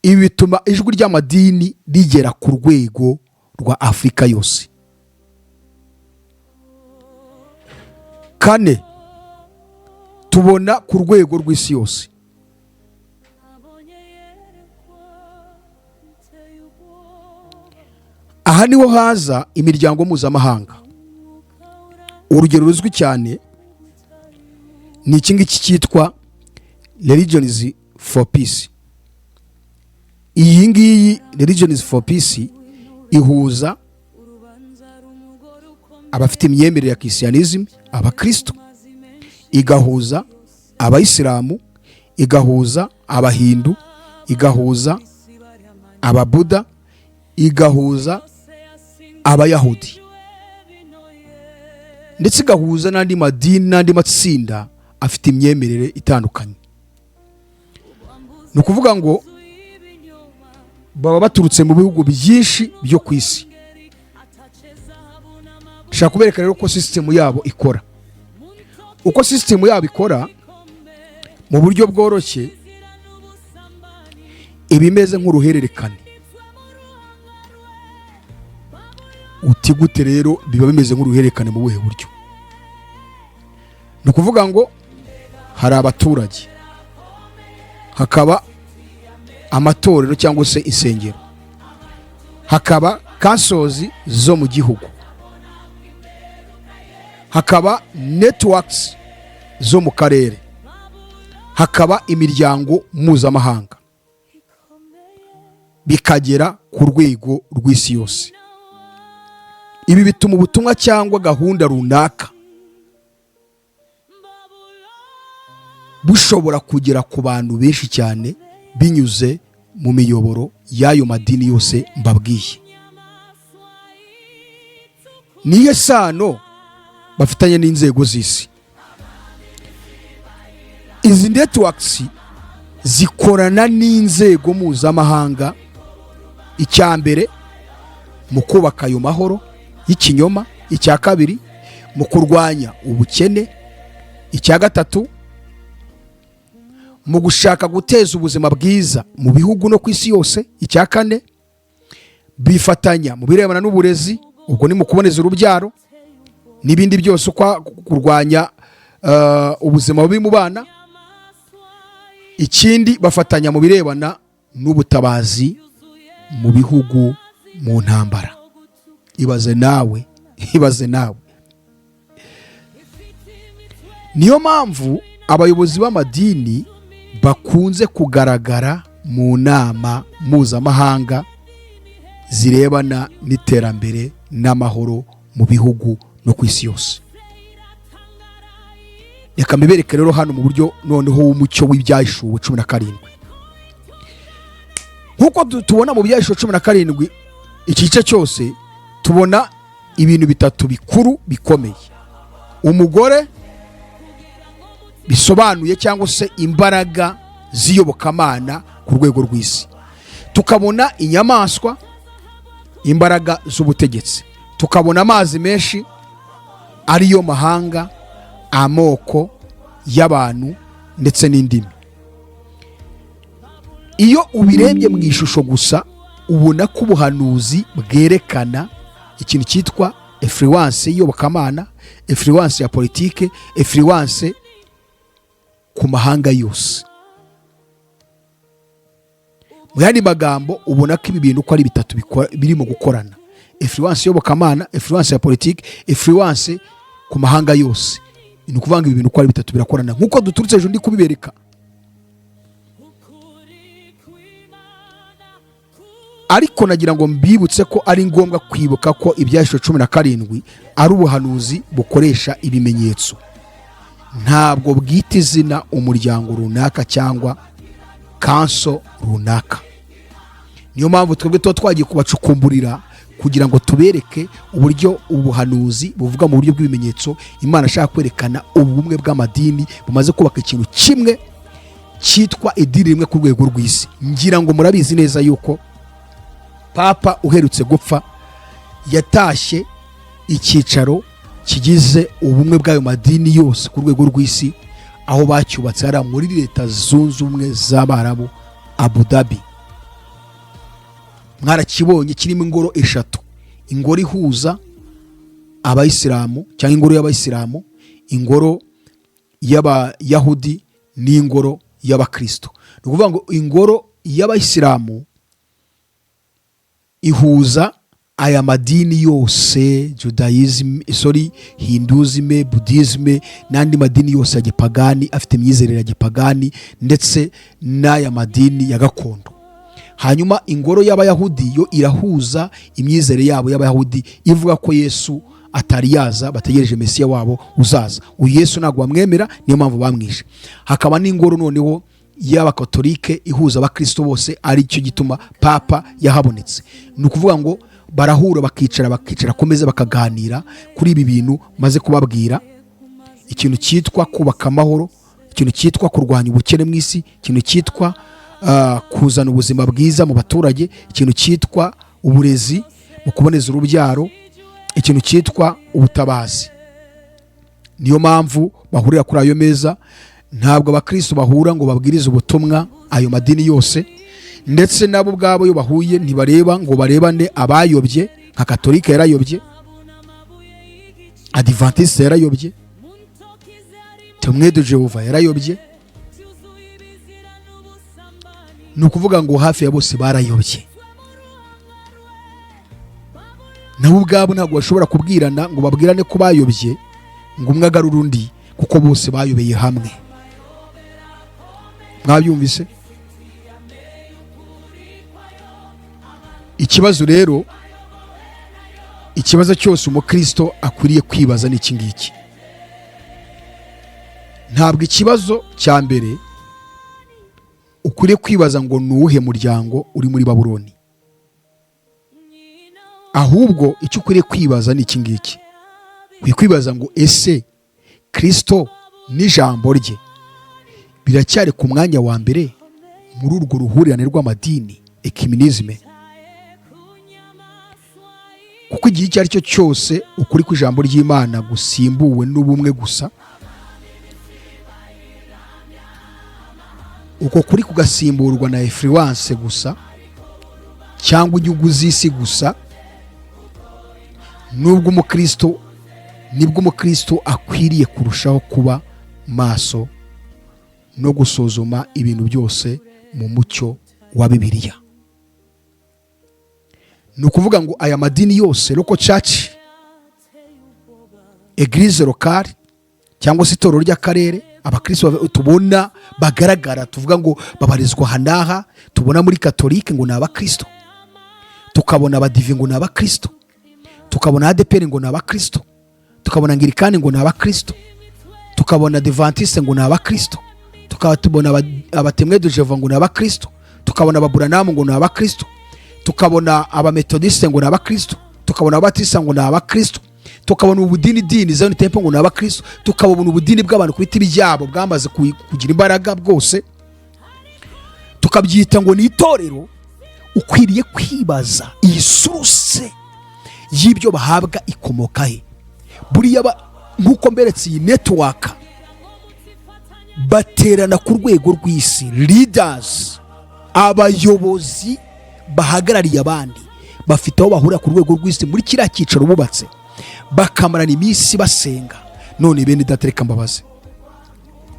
Ibi bituma ijwi ry'amadini rigera ku rwego rwa Afurika yose. Kane, tubona ku rwego rw'isi yose. Aha niho haza imiryango mpuzamahanga. Urugero ruzwi cyane ni iki ngiki cyitwa Religions for Peace. Iyi ngiyi Religions for Peace ihuza abafite imyemerere ya Christianism, abakristo, igahuza abayisilamu, igahuza abahindu, igahuza ababuda, igahuza abayahudi, ndetse igahuza n'andi madini n'andi matsinda afite imyemerere itandukanye. Ni ukuvuga ngo baba baturutse mu bihugu byinshi byo ku isi. Nshaka kubereka rero ko sisitemu yabo ikora, uko sisitemu yabo ikora mu buryo bworoshye, iba imeze nk'uruhererekane. Uti gute rero biba bimeze nk'uruhererekane mu buhe buryo? Ni ukuvuga ngo hari abaturage, hakaba amatorero cyangwa se insengero, hakaba councils zo mu gihugu, hakaba networks zo mu karere, hakaba imiryango mpuzamahanga, bikagera ku rwego rw'isi yose. Ibi bituma ubutumwa cyangwa gahunda runaka bushobora kugera ku bantu benshi cyane binyuze mu miyoboro y'ayo madini yose mbabwiye. Niyo sano bafitanye n'inzego z'isi. Izi networks zikorana n'inzego mpuzamahanga, icya mbere mu kubaka ayo mahoro y'ikinyoma, icya kabiri mu kurwanya ubukene, icya gatatu mu gushaka guteza ubuzima bwiza mu bihugu no ku isi yose, icya kane bifatanya mu birebana n'uburezi, ubwo ni mu kuboneza urubyaro n'ibindi byose, uko kurwanya ubuzima bubi mu bana. Ikindi, bafatanya mu birebana n'ubutabazi mu bihugu mu ntambara. Ibaze nawe, ibaze nawe. Niyo mpamvu abayobozi b'amadini bakunze kugaragara mu nama mpuzamahanga zirebana n'iterambere n'amahoro mu bihugu no ku isi yose. Reka mbibereke rero hano mu buryo noneho w'umucyo w'Ibyahishuwe 17, nk'uko tubona mu Byahishuwe 17 iki gice cyose, tubona ibintu bitatu bikuru bikomeye: umugore bisobanuye cyangwa se imbaraga z'iyobokamana ku rwego rw'isi, tukabona inyamaswa, imbaraga z'ubutegetsi, tukabona amazi menshi ariyo mahanga, amoko y'abantu ndetse n'indimi. Iyo ubirebye mu ishusho gusa, ubona ko ubuhanuzi bwerekana ikintu cyitwa influence y'iyobokamana, influence ya politike, influence ku mahanga yose. Mu yandi magambo, ubona ko ibi bintu uko ari bitatu birimo gukorana: influence iyobokamana, influence ya politike, influence ku mahanga yose. Ni ukuvuga ngo ibi bintu uko ari bitatu birakorana, nk'uko duturutse hejuru ndi kubibereka. Ariko nagira ngo mbibutse ko ari ngombwa kwibuka ko Ibyahishuwe 17 ari ubuhanuzi bukoresha ibimenyetso, ntabwo bwita izina umuryango runaka cyangwa council runaka. Niyo mpamvu twebwe tuba twagiye kubacukumburira kugira ngo tubereke uburyo ubuhanuzi buvuga mu buryo bw'ibimenyetso. Imana ashaka kwerekana ubumwe bw'amadini bumaze kubaka ikintu kimwe cyitwa idini rimwe ku rwego rw'isi. Ngira ngo murabizi neza yuko Papa uherutse gupfa yatashye icyicaro kigize ubumwe bw'ayo madini yose ku rwego rw'isi, aho bacyubatse hariya muri Leta Zunze Ubumwe z'Abarabu, Abu Dhabi. Mwarakibonye, kirimo ingoro eshatu: ingoro ihuza Abayisilamu cyangwa ingoro y'Abayisilamu, ingoro y'Abayahudi n'ingoro y'Abakristo. Ni ukuvuga ngo ingoro y'Abayisilamu ihuza aya madini yose, Judaism, sorry, Hinduism, Buddhism n'andi madini yose ya gipagani afite imyizerere ya gipagani, ndetse n'aya madini ya gakondo. Hanyuma ingoro y'Abayahudi yo irahuza imyizerere yabo y'Abayahudi ivuga ko Yesu atari yaza, bategereje Mesiya wabo uzaza. Uyu Yesu ntabwo bamwemera, niyo mpamvu bamwishe. Hakaba n'ingoro noneho y'Abakatolike ihuza Abakristo bose, ari cyo gituma Papa yahabonetse. Ni ukuvuga ngo barahura, bakicara ku meza, bakaganira kuri ibi bintu maze kubabwira: ikintu cyitwa kubaka amahoro, ikintu cyitwa kurwanya ubukene mu isi, ikintu cyitwa kuzana ubuzima bwiza mu baturage, ikintu cyitwa uburezi mu kuboneza urubyaro, ikintu cyitwa ubutabazi. Niyo mpamvu bahurira kuri ayo meza. Ntabwo Abakristo bahura ngo babwirize ubutumwa ayo madini yose, ndetse nabo ubwabo iyo bahuye ntibareba ngo barebane abayobye. Nka Katolika yarayobye, Adivantiste yarayobye, Témoins de Jéhovah yarayobye. Ni ukuvuga ngo hafi ya bose barayobye. Nabo ubwabo ntabwo bashobora kubwirana ngo babwirane ko bayobye, ngo umwe agarure undi, kuko bose bayobeye hamwe. Mwabyumvise? Ikibazo rero, ikibazo cyose umukristo akwiriye kwibaza ni iki ngiki. Ntabwo ikibazo cya mbere ukwiriye kwibaza ngo ni uwuhe muryango uri muri Babuloni, ahubwo icyo ukwiriye kwibaza ni iki ngiki: ukwiye kwibaza ngo ese Kirisito n'ijambo rye biracyari ku mwanya wa mbere muri urwo ruhurirane rw'amadini, œcuménisme? Kuko igihe icyo ari cyo cyose ukuri kw'ijambo ry'Imana gusimbuwe n'ubumwe gusa, uko kuri kugasimburwa na influence gusa cyangwa inyungu z'isi gusa, nubwo umukristo, nibwo umukristo akwiriye kurushaho kuba maso no gusuzuma ibintu byose mu mucyo wa Bibiliya. Ni ukuvuga ngo aya madini yose, local church, église locale cyangwa se itorero ry'akarere, abakristo tubona bagaragara, tuvuga ngo babarizwa aha n'aha, tubona muri Katolike ngo ni Abakristo, tukabona Abadive ngo ni Abakristo, tukabona ADEPR ngo ni Abakristo, tukabona Anglikani ngo ni Abakristo, tukabona Adventiste ngo ni Abakristo, tukaba tubona aba Témoins de Jéhovah ngo ni Abakristo, tukabona Ababuranamu ngo ni Abakristo, tukabona Abametodiste ngo ni Abakristo, tukabona Ababatista ngo ni Abakristo, tukabona ubudini dini Zion Temple ngo ni Abakristo, tukabona ubudini bw'abantu ku biti byabo bwamaze kugira imbaraga bwose, tukabyita ngo ni itorero. Ukwiriye kwibaza, iyi source y'ibyo bahabwa ikomoka he? Buriya nk'uko mberetse iyi network, baterana ku rwego rw'isi, leaders, abayobozi bahagarariye abandi, bafite aho bahurira ku rwego rw'isi muri kiriya cyicaro bubatse, bakamarana iminsi basenga. None bene Data, reka mbabaze: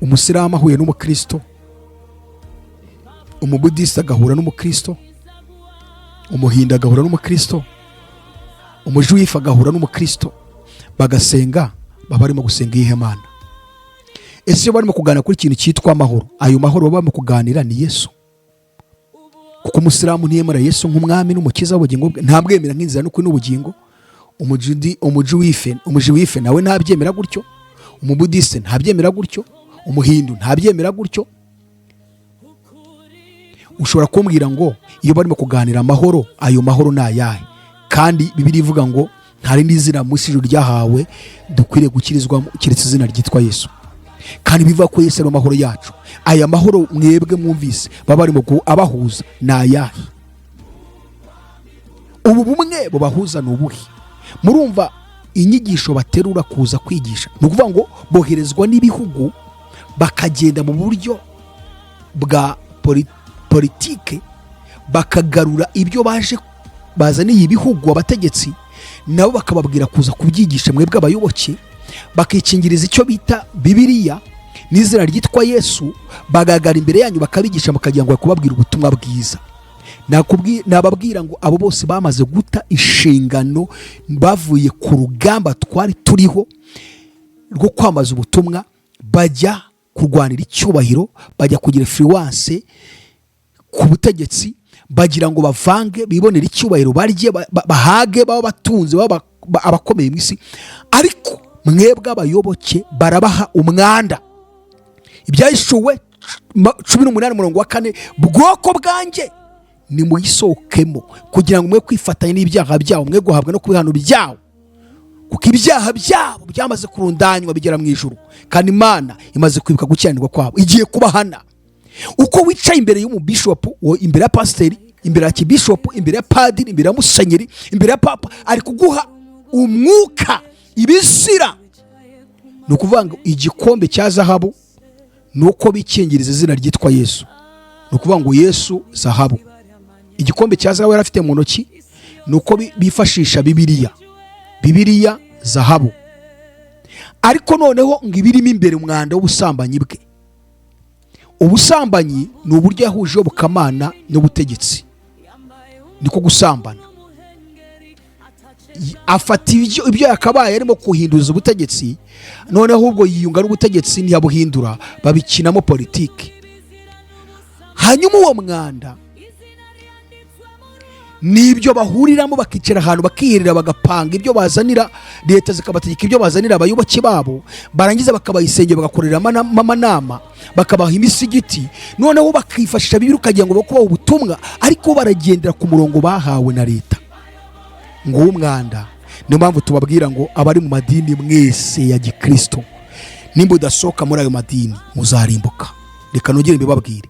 Umusilamu ahuye n'umukristo, Umubudisita agahura n'umukristo, Umuhinda agahura n'umukristo, Umujuwifu agahura n'umukristo, bagasenga, baba barimo gusenga iyihe Mana? Ese iyo barimo kuganira kuri ikintu cyitwa amahoro, ayo mahoro baba barimo kuganira ni Yesu? Kuko Umusilamu ntiyemera Yesu nk'umwami n'umukiza w'ubugingo bwe, ntabwemera nk'inzira n'ukuri n'ubugingo. Umujuwife nawe ntabyemera gutyo, Umubudisite ntabyemera gutyo, Umuhindu ntabyemera gutyo. Ushobora kumbwira ngo iyo barimo kuganira amahoro, ayo mahoro ni ayahe? Kandi Bibiliya ivuga ngo nta rindi zina munsi y'ijuru ryahawe dukwiriye gukirizwamo keretse izina ryitwa Yesu, kandi bivuga ko Yesu ari amahoro yacu. Aya mahoro mwebwe mwumvise baba barimo abahuza ni ayahe? Ubu bumwe bubahuza ni ubuhe? Murumva inyigisho baterura kuza kwigisha, ni ukuvuga ngo boherezwa n'ibihugu, bakagenda mu buryo bwa politike, bakagarura ibyo baje bazaniye ibihugu, abategetsi nabo bakababwira kuza kubyigisha mwebwe abayoboke, bakikingiriza icyo bita Bibiliya n'izina ryitwa Yesu, bagaragara imbere yanyu bakabigisha, mukagira ngo bari kubabwira ubutumwa bwiza. Nababwira ngo abo bose bamaze guta inshingano, bavuye ku rugamba twari turiho rwo kwamaza ubutumwa, bajya kurwanira icyubahiro, bajya kugira influence ku butegetsi, bagira ngo bavange, bibonere icyubahiro, barye, bahage, babe batunze, babe abakomeye mu isi. Ariko mwebwe abayoboke barabaha umwanda. Ibyahishuwe 18 umurongo wa 4: "Bwoko bwanjye, nimuyisohokemo, kugira ngo mwe kwifatanya n'ibyaha byabo, mwe guhabwa no ku bihano byabo, kuko ibyaha byabo byamaze kurundanywa bigera mu ijuru, kandi Imana imaze kwibuka gukiranirwa kwabo, igiye kubahana." Uko wicaye imbere y'umubishopu, imbere ya pasiteri, imbere ya kibishopu, imbere ya padiri, imbere ya musenyeri, imbere ya papa, ari kuguha umwuka ibizira. Ni ukuvuga ngo igikombe cya zahabu ni uko bikingiriza izina ryitwa Yesu, ni ukuvuga ngo Yesu zahabu. Igikombe cya zahabu yari afite mu ntoki ni uko bifashisha Bibiliya, Bibiliya zahabu. Ariko noneho ngo ibirimo imbere, umwanda w'ubusambanyi bwe. Ubusambanyi ni uburyo yahuje iyobokamana n'ubutegetsi, niko gusambana. Afata ibyo yakabaye arimo kuhinduza ubutegetsi, noneho ahubwo yiyunga n'ubutegetsi, ntiyabuhindura, babikinamo politiki. Hanyuma uwo mwanda nibyo bahuriramo, bakicara ahantu bakiherera, bagapanga ibyo bazanira leta, zikabategeka ibyo bazanira abayoboke babo, barangiza bakabaha isengero, bagakoreramo amanama, bakabaha imisigiti, noneho bakifashisha Bibiliya, ukagira ngo kubaha ubutumwa, ariko baragendera ku murongo bahawe na leta. Nguwo umwanda. Niyo mpamvu tubabwira ngo abari mu madini mwese ya gikristo, nimba udasohoka muri ayo madini muzarimbuka. Reka nongere mbibabwire: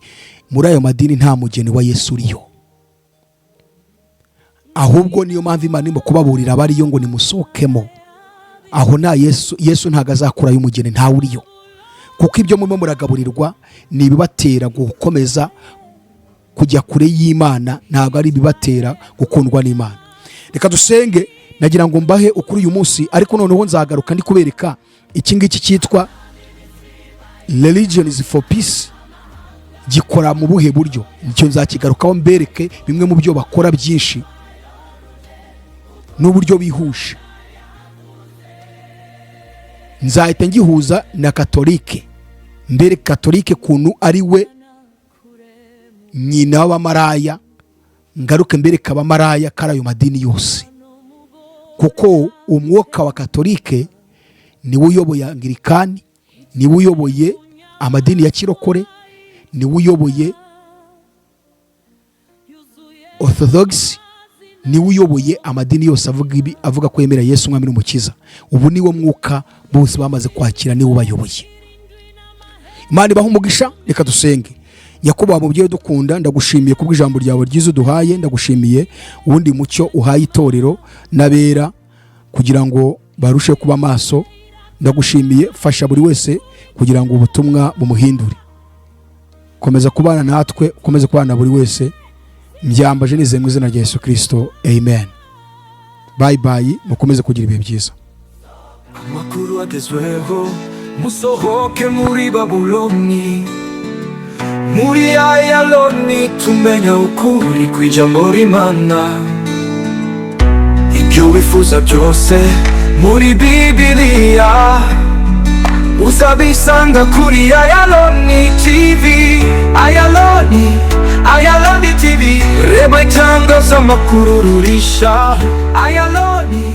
muri ayo madini nta mugeni wa Yesu uriyo. Ahubwo niyo mpamvu Imana irimo kubaburira abariyo ngo nimusohokemo. Aho nta Yesu, Yesu ntabwo azakurayo umugeni, ntawe uriyo, kuko ibyo murimo muragaburirwa ni ibibatera gukomeza kujya kure y'Imana, ntabwo ari ibibatera gukundwa n'Imana. Reka dusenge. Nagira ngo mbahe ukuri uyu munsi, ariko noneho nzagaruka ndi kubereka iki ngiki cyitwa Religion is for Peace gikora mu buhe buryo. Icyo nzakigarukaho, mbereke bimwe mu byo bakora byinshi n'uburyo bihuje. Nzahita ngihuza na Katolike, mbere Katolike kuntu ari we nyina w'abamaraya, ngaruke mbereke abamaraya kari ayo madini yose, kuko umwuka wa Katolike niwe uyoboye Angirikani, niwe uyoboye amadini ya kirokore, niwe uyoboye Orthodox, niwe uyoboye amadini yose avuga ibi, avuga ko yemera Yesu umwami n'umukiza. Ubu niwo mwuka bose bamaze kwakira, niwe ubayoboye. Imana ibaha umugisha. Reka dusenge. Nyakubahwa mubyeyi dukunda, ndagushimiye kubw'ijambo ryawe ryiza uduhaye. Ndagushimiye uwundi mucyo uhaye itorero n'abera kugira ngo barusheho kuba maso. Ndagushimiye, fasha buri wese kugira ngo ubutumwa bumuhindure. Komeza kubana natwe, ukomeze kubana na buri wese. Mbyambaje nizeye mu izina rya Yesu Kirisito, amen. Bye bye, mukomeze kugira ibihe byiza. Amakuru agezweho, musohoke muri Babuloni. Muri Ayaloni tumenya ukuri kw'ijambo ry'Imana. Ibyo wifuza byose muri Bibiliya uzabisanga kuri Ayaloni TV. Ayaloni, Ayaloni TV, reba itangazamakuru rurisha Ayaloni.